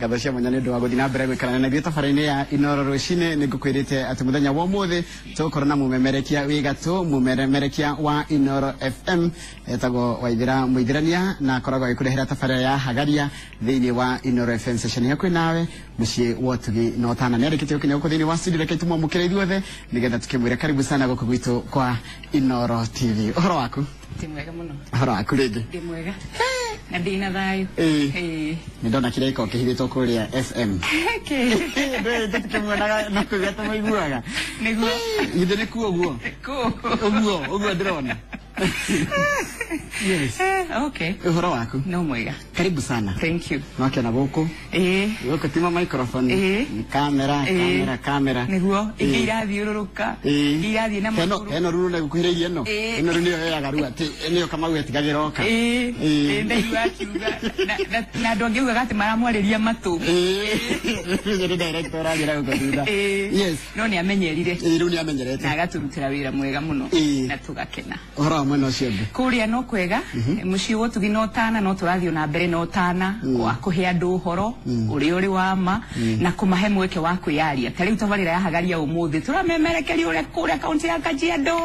Ngatho cia mwanya nĩ ũndũ wa gũthiĩ na mbere gũikarania na ithuĩ tabarĩra-inĩ ya Inoro rũcinĩ. Nĩ ngũkwĩrĩte atĩ mũthenya wa ũmũthĩ tũgũkorwo na mũmemerekia wĩ gatũ, mũmemerekia wa Inoro FM etagwo Waithĩra Mũithĩrania, na akoragwo agĩkũrehera tabarĩra ya Hagaria thĩinĩ wa Inoro FM station hakuhĩ nawe mũciĩ wa ũtugi na ũtana. Nĩ arĩkĩtie gũkinya gũkũ thĩinĩ wa studio, reke tũmwamũkĩre ithuothe nĩgetha tũkĩmwĩre karibu sana gũkũ gwitũ kwa Inoro TV. Ũhoro waku? Ndĩ mwega mũno. Ũhoro waku rĩngĩ? Ndĩ mwega na ndĩ na thayũ. Ĩĩ. Nĩ ndona kĩrĩko kĩhithĩtwo kũrĩa FM. Tũtikĩmuonaga na kũigua tũmũiguaga. Nĩguo. Githĩ nĩ kuo ũguo? Kũ. Ũguo, ũguo ndĩrona. Yes. Okay. Ũhoro waku? No mwega. Karibu sana. Thank you. Nokĩona gũkũ. Gũkũ tima microphone. Ĩĩ. Kamera, Ĩĩ. kamera, kamera. Nĩguo ingĩ Ĩĩ. irathiũrũrũka. Ĩĩ. Ingĩ irathiĩ na Heno, magũrũ. heno ruru nĩgũkuhĩrĩirie ĩno. Ĩĩ. Ĩno rĩu nĩyo yoyaga rĩu atĩ nĩyo Kamau etigagĩra oka. Ĩĩ. Ĩĩ. Ĩĩ, ndaigua akiuga na andũ angĩ augaga atĩ maramwarĩria matũ. Ĩĩ. Nĩ director ũragira gũkũ thutha. Ĩĩ. Yes. No nĩ amenyerire. Ĩĩ, rĩu nĩ amenyerete. Na agatũrutĩra wĩra mwega mũno. Ĩĩ. Na tũgakena. Ũhoro wa mwena ũcio ũngĩ? Kũrĩa no kwega, mũciĩ wa ũtugi na ũtana no tũrathiĩ na mbere na ũtana wa kũhe andũ ũhoro ũrĩa ũrĩ wa ma na kũmahe mweke wa kwĩyaria. Ta rĩu tabarĩra ya Hagaria ũmũthĩ tũramemerekeria ũrĩa kũrĩa kaunti ya Kajiado,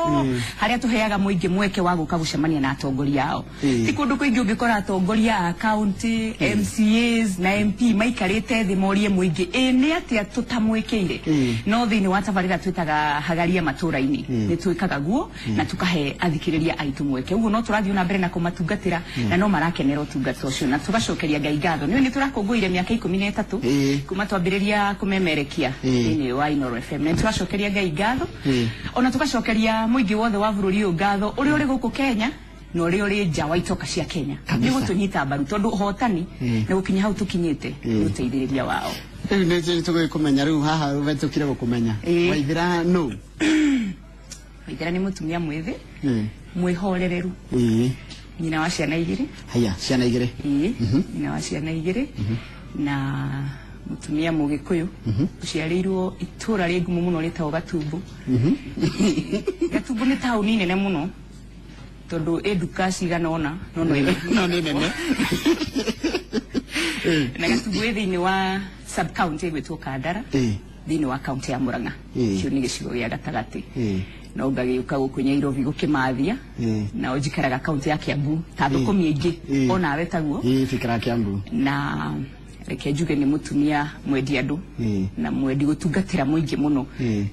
harĩa tũheaga mũingĩ mweke wa gũka gũcemania na atongoria ao. Ti kũndũ kũingĩ ũngĩkora atongoria a kaunti, MCAs na MP maikarĩte thĩ morie mũingĩ ĩ nĩ atĩa tũtamwĩkĩire. No thĩinĩ wa tabarĩra twĩtaga Hagaria matũra-inĩ nĩ twĩkaga guo na tũkahe athikĩrĩria aitũ mweke. Ũguo no tũrathiĩ na mbere na kũmatungatĩra na no marakenera ũtungata ũcio na tũgacokeria Ngai ngatho. Nĩũĩ nĩ tũrakũngũire mĩaka 13 kuma twambĩrĩria kũmemerekia thĩinĩ wa Inoro FM. Na tũracokeria Ngai ngatho ona tũgacokeria mũingĩ wothe wa bũrũri ũyũ ngatho, ũrĩa ũrĩ gũkũ Kenya na ũrĩa ũrĩ nja wa itoka cia Kenya. Kabisa. Nĩ gũtũnyita mbaru tondũ ũhotani nĩ gũkinya hau tũkinyĩte nĩ ũteithĩrĩria wao. Rĩu nĩ tũgũkũmenya rĩu haha ũhetũkire gũkũmenya. Ĩĩ. Waithĩra nũ? Waithĩra nĩ mũtumia mwĩthĩ, Ĩĩ. mwĩhorereru, Ĩĩ. nyina wa ciana igĩrĩ. Haya, ciana igĩrĩ. Ĩĩ, nyina wa ciana igĩrĩ na mũtumia Mũgĩkũyũ ũciarĩirwo itũra rĩ ngumo mũno rĩtagwo Gatumbu. Gatumbu nĩ taũni nene mũno tondũ ĩ nduka cigana ũna no no ĩrĩ. No nĩ nene. Na Gatumbu ĩ thĩinĩ wa sub county ĩgwĩtwo Kandara thĩinĩ wa kaunti ya Murang'a. Kĩu nĩ gĩcigo gĩa gatagatĩ. No ngagĩũka gũkũ Nyairobi gũkĩmathia na njikaraga kaunti ya Kiambu ta thũkũmi aingĩ onawe taguo. Ĩĩ, fikira Kiambu. Na reke njuge nĩ mũtumia mwendi andũ na mwendi gũtungatĩra mũingĩ mũno.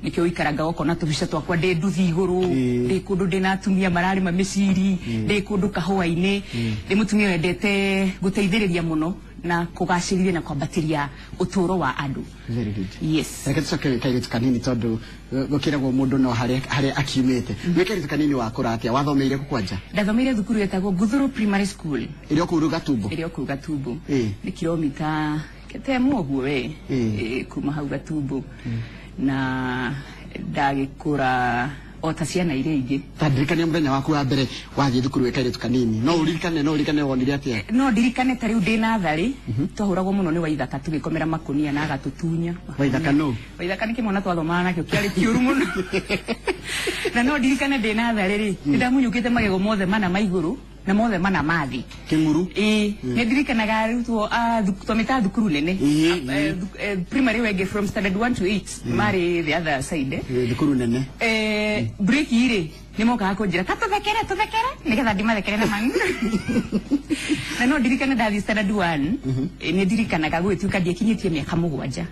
Nĩkĩo ũikaraga ũkona tũbica twakwa ndĩ nduthi igũrũ, ndĩ kũndũ ndĩ na atumia mararĩma mĩciri, ndĩ kũndũ kahũa-inĩ. Ndĩ mũtumia wendete gũteithĩrĩria mũno na kũgacĩrithia na kwambatĩria ũtũũro wa andũ. Very good. Yes. Reke tũcoke gwĩ kairĩtu kanini tondũ gũkĩragwo mũndũ no harĩa harĩa akiumĩte. Gwĩ kairĩtu kanini wakũra atĩa? Wathomeire kũ kwanja? Ndathomeire thukuru ĩtagwo Nguthũrũ Primary School. Ĩrĩ o kũu Gatumbo? Ĩrĩ o kũu Gatumbo. Ĩĩ. Nĩ kilomita ketemo ũguo we. Ĩĩ. Ĩĩ, kuma hau Gatumbo. Na ndagĩkũra o ta ciana iria ingĩ. Ta ndirikania mũthenya waku wa mbere wathiĩ thukuru wĩ kairĩtu kanini. No ũririkane, no ũririkane wonire atĩa? No ndirikane ta rĩu ndĩ natharĩ, twahũragwo mũno nĩ Waithaka tũgĩkomera makũnia na agatũtunya. Waithaka nũ? Waithaka nĩ kĩmwana twathomaga nakĩo kĩarĩ kĩũru mũno. Na no ndirikane ndĩ natharĩ rĩ, nĩ ndamunyũkĩte magego mothe mana ma igũrũ na mothe mana ma thĩ. Kĩng'uru? Ĩĩ, nĩ ndirikanaga arutwo a twamĩtaga thukuru nene. Primary wenge from standard 1 to 8 marĩ the other side. Ĩĩ, thukuru nene. Break rĩ nĩ mokaga kũnjĩra ta tũthekere tũthekere nĩgetha ndimathekere na mang'u. Na no ndirikane ndathiĩ standard 1, nĩ ndirikanaga gũgĩtuĩka ndiakinyĩtie mĩaka 7.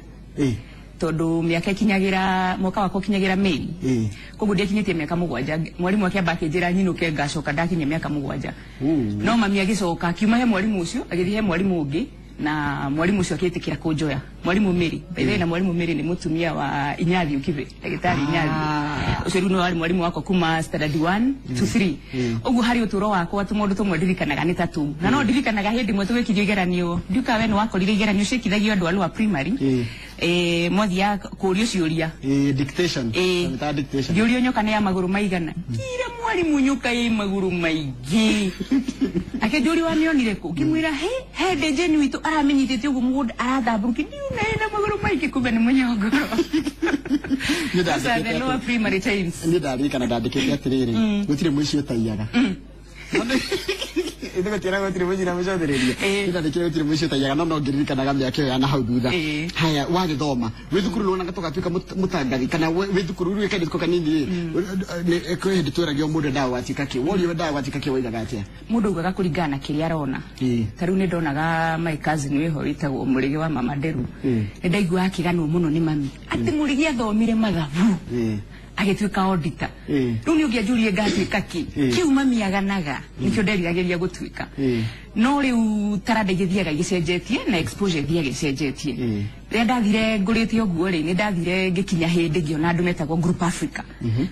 Tondũ mĩaka ĩkinyagĩra, mwaka wakwa ũkinyagĩra May. Koguo ndiakinyĩtie mĩaka 7. Mwarimũ akĩamba akĩnjĩra nyinũke ngacoka ndakinyia mĩaka 7. No mami agĩcoka akiuma he mwarimũ ũcio agĩthiĩ he mwarimũ ũngĩ na mwarimũ ũcio akĩĩtĩkĩra kũnjoya. Mwarimũ Mary. By the way, na mwarimũ Mary nĩ mũtumia wa Inyathi Ukibe, ndagĩtarĩ Inyathi. Ũcio rĩu nĩwe warĩ mwarimũ wakwa kuma standard 1 to 3. Ũguo harĩ ũtũũro wakwa tũmaũndũ tũmwe ndirikanaga nĩ ta tũu. Na no ndirikanaga hĩndĩ ĩmwe tũgĩkirio igeranio, ndiũĩ we nĩ wakorire igeranio ciĩkithagio andũ a lower primary. Mwathiaga kũũrio ciũria. Dictation. Twamĩtaga dictation. Ngĩũrio nyoka nĩ ya magũrũ maigana. Ngĩra mwarimũ nyoka ĩ magũrũ maingĩ. Akĩnjũria wamĩonire kũ? Ngĩmwĩra he, he ndĩ Jane witũ aramenyithĩtie ũguo mũgũnda aratambũrũkia. Ndiuna ĩna magũrũ maingĩ kumbe nĩ mũnyongoro. Niĩ Those are the ndandĩkĩte lower atĩ- primary times. Niĩ ndarikana ndandĩkĩte atĩrĩrĩ, gũtirĩ mũici ũtaiyaga. Gũtiĩra gũtirĩ mũciĩ na mũcothereria. Ndathikĩrĩria gũtirĩ mũciĩ ũtaiyaga no ngĩririkanaga mĩaka ĩyo ya na hau thutha. Haya, wagĩthoma wĩ thukuru nĩwonaga tũgatuĩka mũtangathi kana wĩ thukuru rĩu kairĩtu kanini rĩ, kwĩ hĩndĩ tweragio mũndũ endaga gũgatuĩka kĩ, worio wendaga gũgatuĩka kĩ woigaga atĩa? Mũndũ augaga kũringana na kĩrĩa arona. Ta rĩu nĩ ndonaga my cousin wĩho wĩtagwo Mũrĩgĩ wa Mama Nderu, nĩ ndaiguaga akĩganwo mũno nĩ mami atĩ Mũrĩgĩ athomire mathabu agĩtuĩka auditor. Rĩu nĩ ũngĩanjũrie ngatuĩka kĩ, kĩu mami aganaga nĩkĩo nderiragĩria gũtuĩka. No rĩu taranda igĩthiaga igĩcenjetie na exposure ĩthiaga ĩcenjetie. Rĩrĩa ndathire ngũrĩte ũguo rĩ, nĩ ndathire ngĩkinya hĩndĩ ngĩona andũ metagwo Group Africa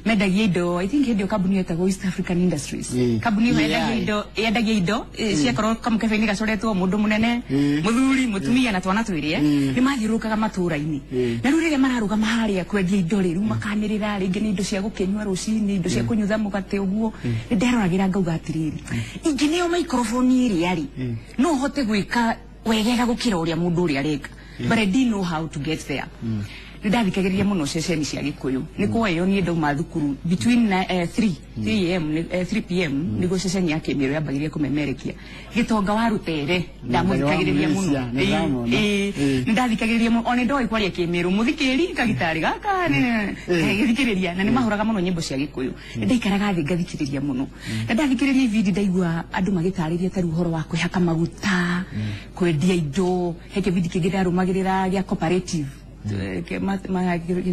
mendagia indo. I think hĩndĩ ĩyo kambuni yetagwo East African Industries. Kambuni ĩyo yendagia indo ciakorwo kamũkebe-inĩ gacoretwo mũndũ mũnene, mũthuri, mũtumia na twana twĩrĩ, nĩ mathiũrũrũkaga matũũra-inĩ. Na rĩu rĩrĩa mararũgama harĩa kwendia indo rĩ, rĩu makanĩrĩra rĩngĩ nĩ indo cia gũkĩnyua rũcinĩ, indo cia kũnyutha mũgate ũguo. Nĩ nderoragĩra ngauga atĩrĩrĩ, ingĩneo microphone ĩrĩa rĩ, no hote gwĩka wegega gũkĩra ũrĩa mũndũ ũrĩa areka, but I didn't know how to get there. Nĩ ndathikagĩrĩria mũno ceceni cia Gĩkũyũ. Nĩ kwa ĩyo niĩ ndauma thukuru between 3 am, 3 p.m. nĩguo ceceni ya Kĩmĩrũ yambagĩrĩria kũmemerekia Gĩtonga wa Rũtere. Ndamũthikagĩrĩria mũno. Nĩ ndamwona. Nĩ ndathikagĩrĩria mũno, ona ndoĩ kwaria Kĩmĩrũ, mũthikĩri kagitarĩ gaka gĩthikĩrĩria, na nĩ mahũraga mũno nyĩmbo cia Gĩkũyũ. Nĩ ndaikaraga thĩ ngathikĩrĩria mũno, na ndathikĩrĩria ibindi ndaigua andũ magĩtarĩria ta rĩu ũhoro wa kwĩhaka maguta, kwendia indo. He kĩbindi kĩngĩ ndarũmagĩrĩra gĩa cooperative,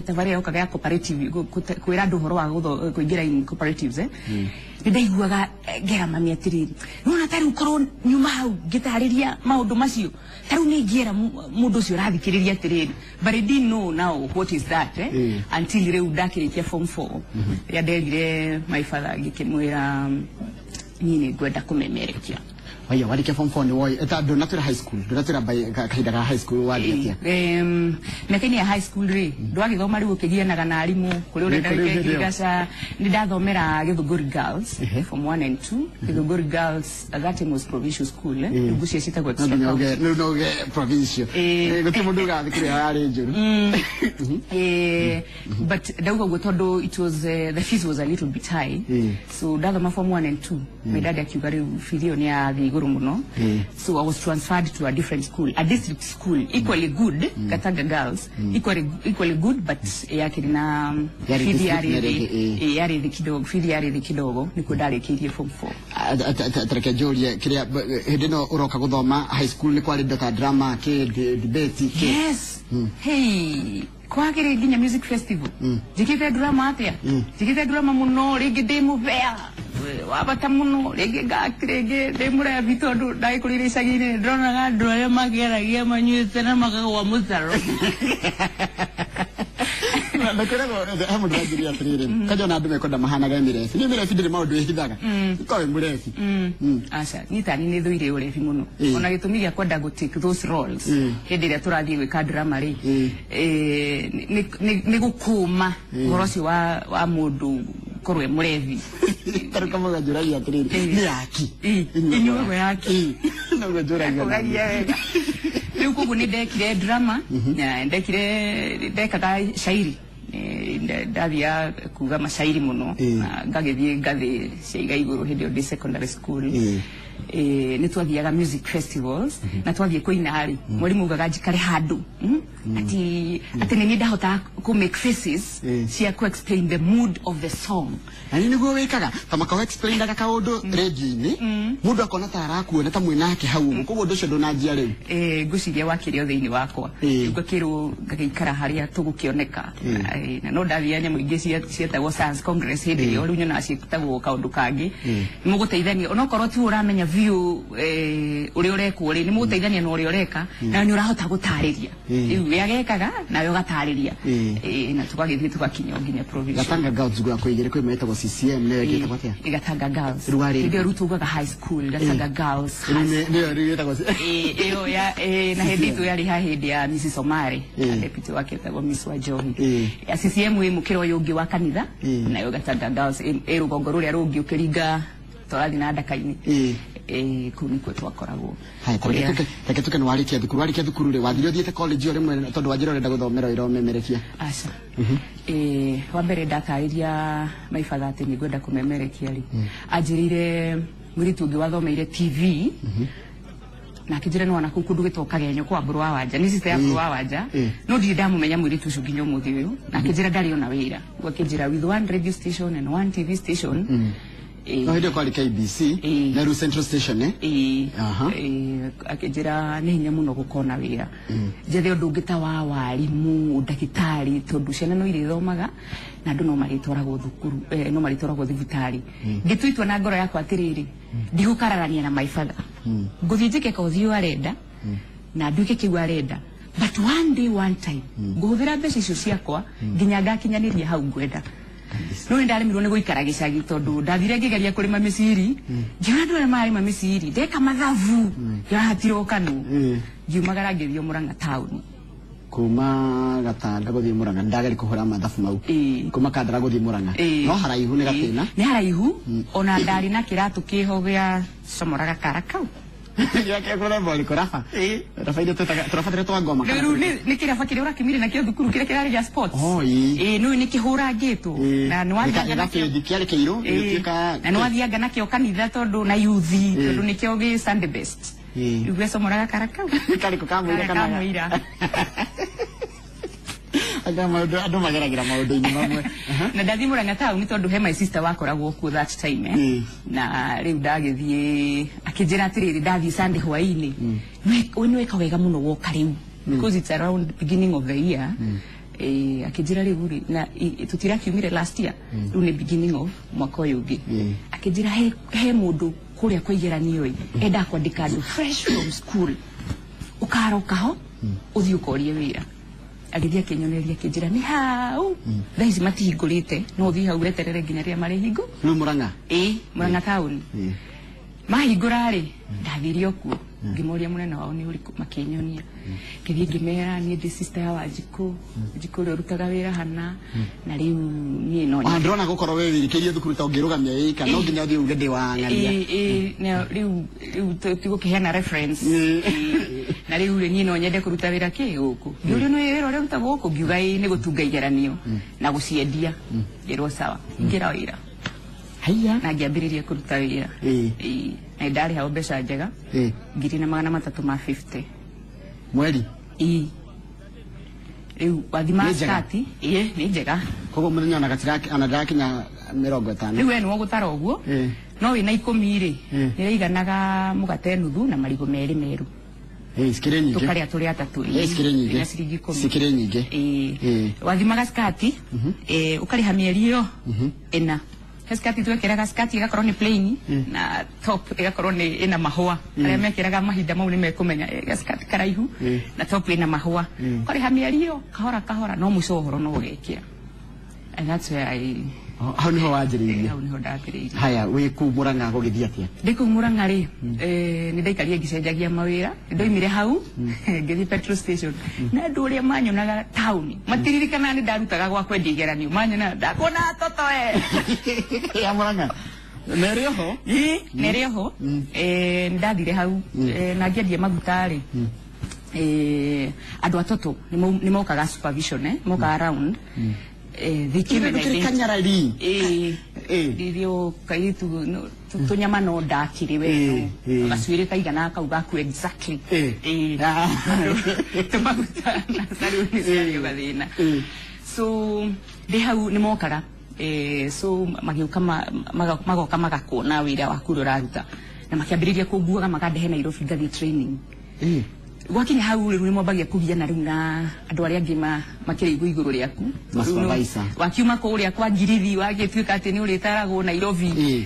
tabarĩra yokaga ya cooperative, kwĩra andũ ũhoro wa kũingĩra in cooperatives. Nĩ ndaiguaga ngera mami atĩrĩrĩ, nĩwona ta rĩu korwo nyuma hau ngĩtarĩria maũndũ macio, ta rĩu nĩ ingĩera mũndũ ũcio ũrathikĩrĩria atĩrĩrĩ, but I didn't know now what is that, until rĩu ndakĩrĩkia form 4, rĩrĩa nderire my father ngĩkĩmwĩra niĩ nĩ ngwenda kũmemerekia. Waiya, warĩkia form 4 nĩ woi ta ndũnatwĩra high school, ndũnatwĩra kahinda ka high school wathiĩ atĩa? Mĩaka-inĩ ya high school rĩ, ndwagĩthoma rĩu ũkĩgianaga na arimũ kũrĩ ũrenda Nĩ kũrĩ wĩke hĩndĩ ĩyo. ngirigaca. Nĩ ndathomera Gĩthũngũri Girls form 1 and 2. Gĩthũngũri Girls at that time was provincial school, rĩu ngũcia ciĩtagwo No extra nginya county. uge rĩu no uge provincial. Gũtirĩ mũndũ ugaga thukuru ĩyo yarĩ njũru. But ndauga ũguo tondũ it was the fees was a little bit high. So ndathoma form 1 and 2, my dad akiuga rĩu fees ĩyo nĩ yathiĩ igũrũ mũno. So I was transferred to a different school, a district school, equally good, Gatanga Girls, equally good, but yakĩrĩ na Yarĩ fees district yarĩ na thĩ. ĩrĩa ĩngĩ. Yarĩ thĩ kidogo, fees yarĩ thĩ kidogo, nĩkuo ndarĩkĩirie form 4. Tareke njũrie kĩrĩa hĩndĩ ĩno ũroka gũthoma high school nĩ kwarĩ indo ta drama kĩ debate kĩ? Yes, hey, kwagĩrĩ nginya music festival. Njĩkĩte drama atĩa, njĩkĩte drama mũno, rĩngĩ ndĩ mũbea wa bata mũno, rĩngĩ ngaki, rĩngĩ ndĩ mũrebi tondũ ndagĩkũrĩire icagi-inĩ, ndĩronaga andũ arĩa makĩaragia manyuĩte na makagwa mũtaro. Na kwĩragwo he mũndũ wanjĩrire atĩrĩrĩ, kanja ona andũ mekwenda mahanaga mĩrebi, niĩ mĩrebi ndĩrĩ maũndũ ĩhithaga, korwo wĩ mũrebi. Aca, niĩ tani nĩ thũire ũrebi mũno. Ona gĩtũmi gĩa kwenda gũ take those roles hĩndĩ ĩrĩa tũrathiĩ gwĩka drama rĩ, nĩ gũkũma ũhoro ũcio wa mũndũ korwo e mũrebi. Tarĩ kamwe njũragia atĩrĩrĩ, nĩ yaki? Inyuagwo yaki? Noguo njũragia. Ũgagia wega. Rĩu koguo nĩ ndekire drama na ndekire ndekaga shairi. Ndathiaga kuga macairi mũno na ngagĩthiĩ ngathĩ cia iga igũrũ hĩndĩ ĩyo ndĩ secondary school. Nĩ twathiaga music festivals, na twathiĩ kũina rĩ, mwarimũ augaga njikare handũ, ati nĩ niĩ ndahotaga kũ make faces cia kũ explain the mood of the song. Na nĩ nĩguo wĩkaga ta makao explainaga kaũndũ rĩndiũ-inĩ, mũndũ akona ta arakuona ta mwĩnake hau ũguo, koguo ũndũ ũcio ndũnanjia rĩu. Ngwĩciria wakĩrĩ o thĩinĩ wakwa. Ngakĩrwo ngagĩikara harĩa tũgũkĩoneka. Na no ndathia nyamũ ingĩ cietagwo science congress hĩndĩ ĩyo, rĩu nyonaga ciĩtagwo kaũndũ kangĩ. Nĩ mũgũteithania onokorwo ti ũramenya biũ ũrĩa ũrekwo rĩ, nĩ mũgũteithania na ũrĩa ũreka, na nĩ ũrahota gũtarĩria. Rĩu we agekaga nawe ũgatarĩria. Na tũgagĩthiĩ tũgakinya o nginya provincial. Gatanga Girls gwa kwĩigĩrĩ kwĩ metagwo CCM, nĩyo ĩngĩtagwo atĩa? Gatanga Girls. Rĩu warĩ Hĩndĩ ĩyo rĩu tugaga high school, Gatanga Girls Rĩu High nĩyo rĩu ĩtagwo Ĩyo ya na hĩndĩ itũ yarĩ ha hĩndĩ ya Mrs Omari na deputy wake etagwo Miss Wanjohi. Ya CCM ĩ mũkĩra ũyũ ũngĩ wa kanitha, nayo Gatanga Girls ĩ rũgongo rũrĩa rũngĩ ũkĩringa tũrathiĩ na ndaka-inĩ. Kũu nĩkuo twakoragwo. Haya, ta reke tuke nĩ warĩkia thukuru, warĩkia thukuru rĩ, wathire ũthiĩte college o rĩmwe tondũ wanjĩra ũrenda gũthomera wĩra ũmemerekia? Aca. Wa mbere ndatarĩria my father atĩ nĩ ngwenda kũmemerekia rĩ, anjĩrĩire Mwiritu ungi wathomeire TV na akĩnjĩra nĩ wana kũu kũndũ gĩtokaga enyo kwa Mbũrũ wa Wanja, nĩ sister ya Mbũrũ wa Wanja. No ndirĩ ndamũmenya mwĩrĩtu ũcio nginya ũmũthĩ ũyũ, na akĩnjĩra ndarĩ ona wĩra. Ũguo akĩnjĩra with one radio station and one TV station. No hĩndĩ ĩyo kwarĩ KBC na rĩu Central Station, eh? Ĩĩ. Aha. Ĩĩ, akĩnjĩra nĩ hinya mũno gũkona wĩra, njethe ũndũ ũngĩ ta wa warimũ, ndagĩtarĩ, tondũ ciana no irĩthomaga na andũ no marĩtwaragwo thukuru, no marĩtwaragwo thibitarĩ. Ngĩtua itua na ngoro yakwa atĩrĩrĩ, ndigũkararania na my father, ngũthiĩ njĩke kothi ũyũ arenda na nduĩke kĩu arenda, but one day, one time, ngũhũthĩra mbeca icio ciakwa nginya ngakinyanĩria hau ngwenda. No nĩ ndaremirwo nĩ gũikara gĩcagi, tondũ ndathire ngĩgeria kũrĩma mĩciri, ngĩona andũ arĩa mararĩma mĩciri, ndeka mathabu ngĩona hatirokanwo. Ngiumagara ngĩthiĩ Mũrang'a taũni. Kuma Gatanda gũthiĩ Mũrang'a, ndageri kũhũra mathabu mau. Kuma Kandara gũthiĩ Mũrang'a no haraihu nĩ gatĩna. Nĩ haraihu, ona ndarĩ na kĩratũ kĩho gĩa comoraga kara kau. Gĩake kũremba ũrĩkũ raba raba iria twĩtaga tũraba tũrĩa twa ngoma kana Rĩu nĩ kĩraba kĩrĩa ũrakĩmire nakĩo thukuru, kĩrĩa kĩrarĩ gĩa sports. Oh, ĩĩ. Ĩĩ, nĩ nĩkĩhũrangĩtwo na nĩ wathianga nakĩo. Gĩgabĩndi kĩarĩ kĩirũ gĩgĩtuĩka Na nĩ wathianga nakĩo kanitha, tondũ na yuthi, tondũ nĩkĩo gĩ Sunday best. Rĩu gĩcomoraga kara kau. Karĩkũ kamũira Kara kana kamũira. Anga maũndũ andũ mageragĩra maũndũ-inĩ mamwe. Na ndathiĩ Mũrang'a taũni, tondũ he my sister wakoragwo kuo that time, eh. Na rĩu ndagĩthiĩ, akĩnjĩra atĩrĩrĩ, ndathiĩ Sunday hwaĩ-inĩ, we nĩweka wega mũno woka rĩu, because it's around beginning of the year. Akĩnjĩra rĩu rĩ na tũtirakiumire last year, rĩu nĩ beginning of mwaka ũyũ ũngĩ. Akĩnjĩra he mũndũ kũrĩa kwa igeranio ĩ endaga kwandĩka andũ fresh from school, ũkaroka ho ũthiĩ ũkorie wĩra. Agĩthiĩ akĩnyonereria, akĩnjĩra nĩ hau thaa ici matihingũrĩte, no ũthiĩ hau weterere nginya rĩrĩa marĩhingũ. Rĩu Mũrang'a? Ĩĩ, Mũrang'a taũni. Mahingũra rĩ, ndathire o kuo, ngĩmoria mũnene wao nĩ ũrĩkũ, makĩnyonia. Ngĩthiĩ ngĩmera niĩ ndĩ sister ya Wanjikũ, Wanjikũ ũrĩa ũrutaga wĩra hana, na rĩu niĩ no Ona ndĩrona gũkorwo wĩ wĩrĩkĩirie thukuru ta ũngĩrũgamia ĩka no nginya ũthiĩ uge ndĩ wa ng'ania. Ĩĩ, na rĩu tigũkĩheana reference. Ĩĩ, na rĩu rĩ, niĩ no nyende kũruta wĩra kĩ gũkũ. Ngĩũrio nĩ wĩra ũrĩa ũrutagwo gũkũ, ngiuga ĩĩ, nĩ gũtunga igeranio na gũciendia. Ngĩrwo sawa, ingĩra wĩra. Haiya. Na ngĩambĩrĩria kũruta wĩra. Ĩĩ, na nĩndarĩhagwo mbeca njega, 1,350 Mweri? Ĩĩ, rĩu wathima Nĩ njega? skati. Ĩĩ, nĩ njega. Koguo mũthenya ona gatira ona ndarakinya 50. Rĩu we nĩwe ũgũtara ũguo. No wĩna 10 rĩ, nĩraiganaga mũgate nuthu na marigũ merĩ meru. Cikĩrĩ nyingĩ. Tũkarĩa tũrĩ atatũ. Cikĩrĩ nyingĩ. Na ciringi 10. Cikĩrĩ nyingĩ. Ĩĩ. Wathimaga skati, ũkarĩha mĩeri ĩyo 4. He skati twekĩraga, skati ĩgakorwo nĩ plain na top ĩgakorwo nĩ ĩna mahũa. Arĩa mekĩraga mahinda mau nĩ mekũmenya, gaskati karaihu na top ĩna mahũa. Ũkarĩha mĩeri ĩyo kahora kahora, no mũico wa ũhoro no ũgekĩra. And that's where I Oh, hau niho wanjĩrĩirie? Hau niho ndambĩrĩirie. Haya, wĩ kũu Mũrang'a gũgĩthiĩ atĩa? Ndĩ kũu Mũrang'a rĩ, nĩ ndaikarire ngĩcenjagia mawĩra. Ndoimire hau ngĩthiĩ petrol station, na andũ ũrĩa manyonaga taũni matiririkanaga nĩ ndarutaga gwa kwendia igeranio, manyonaga ndakuona toto e ya Mũrang'a na ĩrĩ oho? Ĩĩ, na ĩrĩ oho. Nĩ ndathire hau, na ngĩendia maguta rĩ, andũ a Total nĩ mokaga supervision, mokaga round. They came and Kĩndũ kĩrĩ identified kanyarari. Ĩĩ. Irio kairitu tũnyama no ndakĩrĩ we no gacuĩrĩ kaigana kau gaku exactly. Ĩĩ. Tũmaguta na saruni ciarĩ gathĩna. So ndĩ hau nĩ mokaga, so magĩũka magoka magakuona wĩra waku ũrĩa ũraruta, na makĩambĩrĩria kũnguaga makandehe Nairobi ngathiĩ training. Gwakinya hau rĩu nĩ mwambagia kũgiana rĩu na andũ arĩa angĩ makĩrĩ igũrũ rĩaku. Ma supervisor. Wakiuma kũrĩa kwa Ngirithi wagĩtuĩka atĩ nĩ ũrĩtaragwo Nairobi.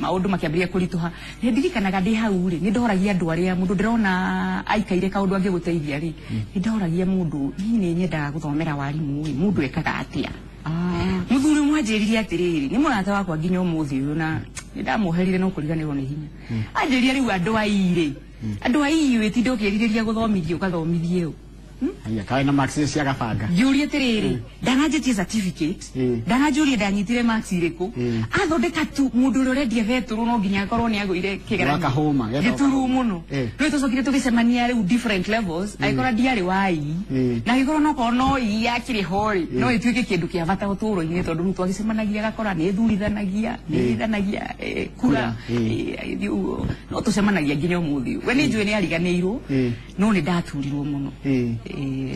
Maũndũ makĩambĩrĩria kũritũha. Nĩ ndirikanaga ndĩ hau rĩ, nĩ ndoragia andũ arĩa mũndũ ndĩrona aikaire kaũndũ angĩgũteithia rĩ, nĩ ndoragia mũndũ, niĩ nĩ nyendaga gũthomera warimũ ĩ, mũndũ ekaga atĩa? Mũthuri ũmwe anjĩrire atĩrĩrĩ, nĩ mũrata wakwa nginya ũmũthĩ ũyũ, na nĩ ndamwoherire no kũriganĩrwo nĩ hinya. Anjĩrire rĩu andũ airĩ, andũ ai wĩtinde ũkĩrirĩria gũthomithio ũgathomithie ũ. Haya kawe na marks cia gabanga. Ngiũria atĩrĩrĩ, ndananjĩtie certificate, ndananjũria ndanyitire marks irĩkũ. Athondeka tu mũndũ ũrĩa ũrendia betũrũ no nginya akorwo nĩ agũire kĩgeranio. Wakahũma, gĩturu mũno. Rĩu tũcokire tũgĩcemania rĩu different levels, agĩkora ndiarĩ wa ii. Na agĩkorwo nokorwo no ii yakĩrĩ ho rĩ, no ĩtuĩke kĩndũ kĩa bata ũtũũro-inĩ, tondũ rĩu twagĩcemanagia agakora nĩ ĩthurithanagia, nĩ ĩthanagia kura, agĩthiĩ ũguo. No tũcemanagia nginya ũmũthĩ. We nĩ njũĩ nĩ ariganĩirwo, no nĩ ndaturirwo mũno.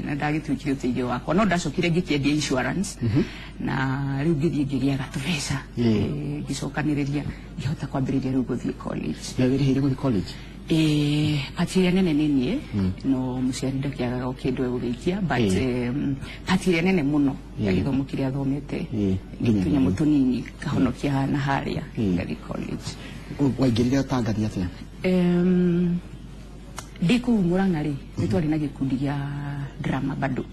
Na ndagĩtuĩkire ũteithio wakwa, no ndacokire ngĩkĩendia insurance na rĩu ngĩthiĩ ngĩgĩaga tũbeca, ngĩcokanĩrĩria ngĩhota kwambĩrĩria rĩu gũthiĩ college. Na wĩrĩhĩire gũthiĩ college? Pati ĩrĩa nene nĩ niĩ, no mũciari ndakĩagaga o kĩndũ egũgĩikia, but pati ĩrĩa nene mũno ya gĩthomo kĩrĩa thomete, tũnyamũ tũnini kahonokia na harĩa ngathiĩ college. Waingĩrire ũtangathi atĩa? Ndĩ kũu Murang'a rĩ, nĩ twarĩ na gĩkundi gĩa drama bado.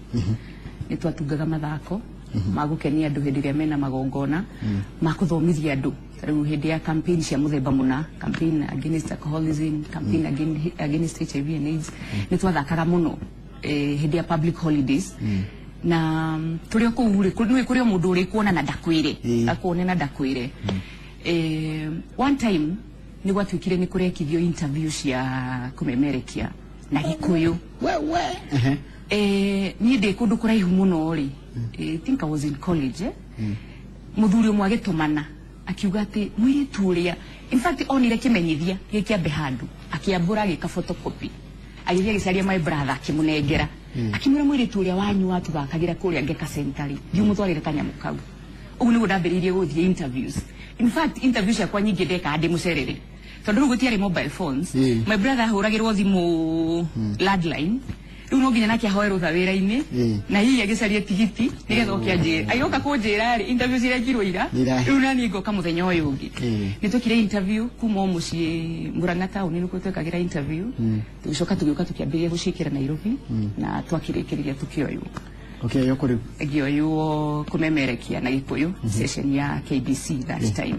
Nĩ twatungaga mathako ma gũkenia andũ hĩndĩ ĩrĩa mena magongona, ma kũthomithia andũ. Rĩu hĩndĩ ya campaign cia mũthemba mũna, campaign against alcoholism, campaign against HIV and AIDS, nĩ twathakaga mũno hĩndĩ ya public holidays. Na tũrĩ o kũu rĩ, nĩ kũrĩ o mũndũ ũrĩ kuona na ndakwĩre, akuone na ndakwĩre. One time nĩ gwatuĩkire nĩ kũrekithio interview cia kũmemerekia na Gĩkũyũ. Wewe. Niĩ ndĩ kũndũ kũraihu mũno rĩ, I think I was in college, mũthuri ũmwe agĩtũmana akiuga atĩ mũirĩtu ũrĩa, in fact onire kĩmenyithia gĩkĩambe handũ, akĩambũra agĩka photocopy, agĩthiĩ agĩcaria my brother akĩmũnengera, akĩmwĩra mũirĩtu ũrĩa wanyu watũthakagĩra kũrĩa Ngeka Center rĩ, thiĩ ũmũtwarĩre kanyamũ kau. Ũguo nĩguo ndambĩrĩirie gũthiĩ interviews. In fact interview ciakwa nyingĩ ndekaga ndĩ mũcerere, tondũ rĩu gũtiarĩ mobile phones. My brother ahũragĩrwo thimũ landline, rĩu no nginya nake ahoe rũtha wĩra-inĩ, na hihi agĩcarie tigiti nĩgetha oke anjĩre. Agĩũka kũnjĩra rĩ, interview cirekirwo ira, rĩu nani ngoka mũthenya ũyũ ũngĩ. Nĩ twekire interview kuma o mũciĩ Murang'a town, nĩkuo twekagĩra interview. Tũgĩcoka tũgĩũka tũkĩambĩrĩria gũciĩkĩra Nairobi, na twakĩrĩkĩrĩria tũkĩoywo. Ũkĩoywo kũ rĩu? Ngĩoywo kũmemerekia na Gĩkũyũ, session ya KBC that time.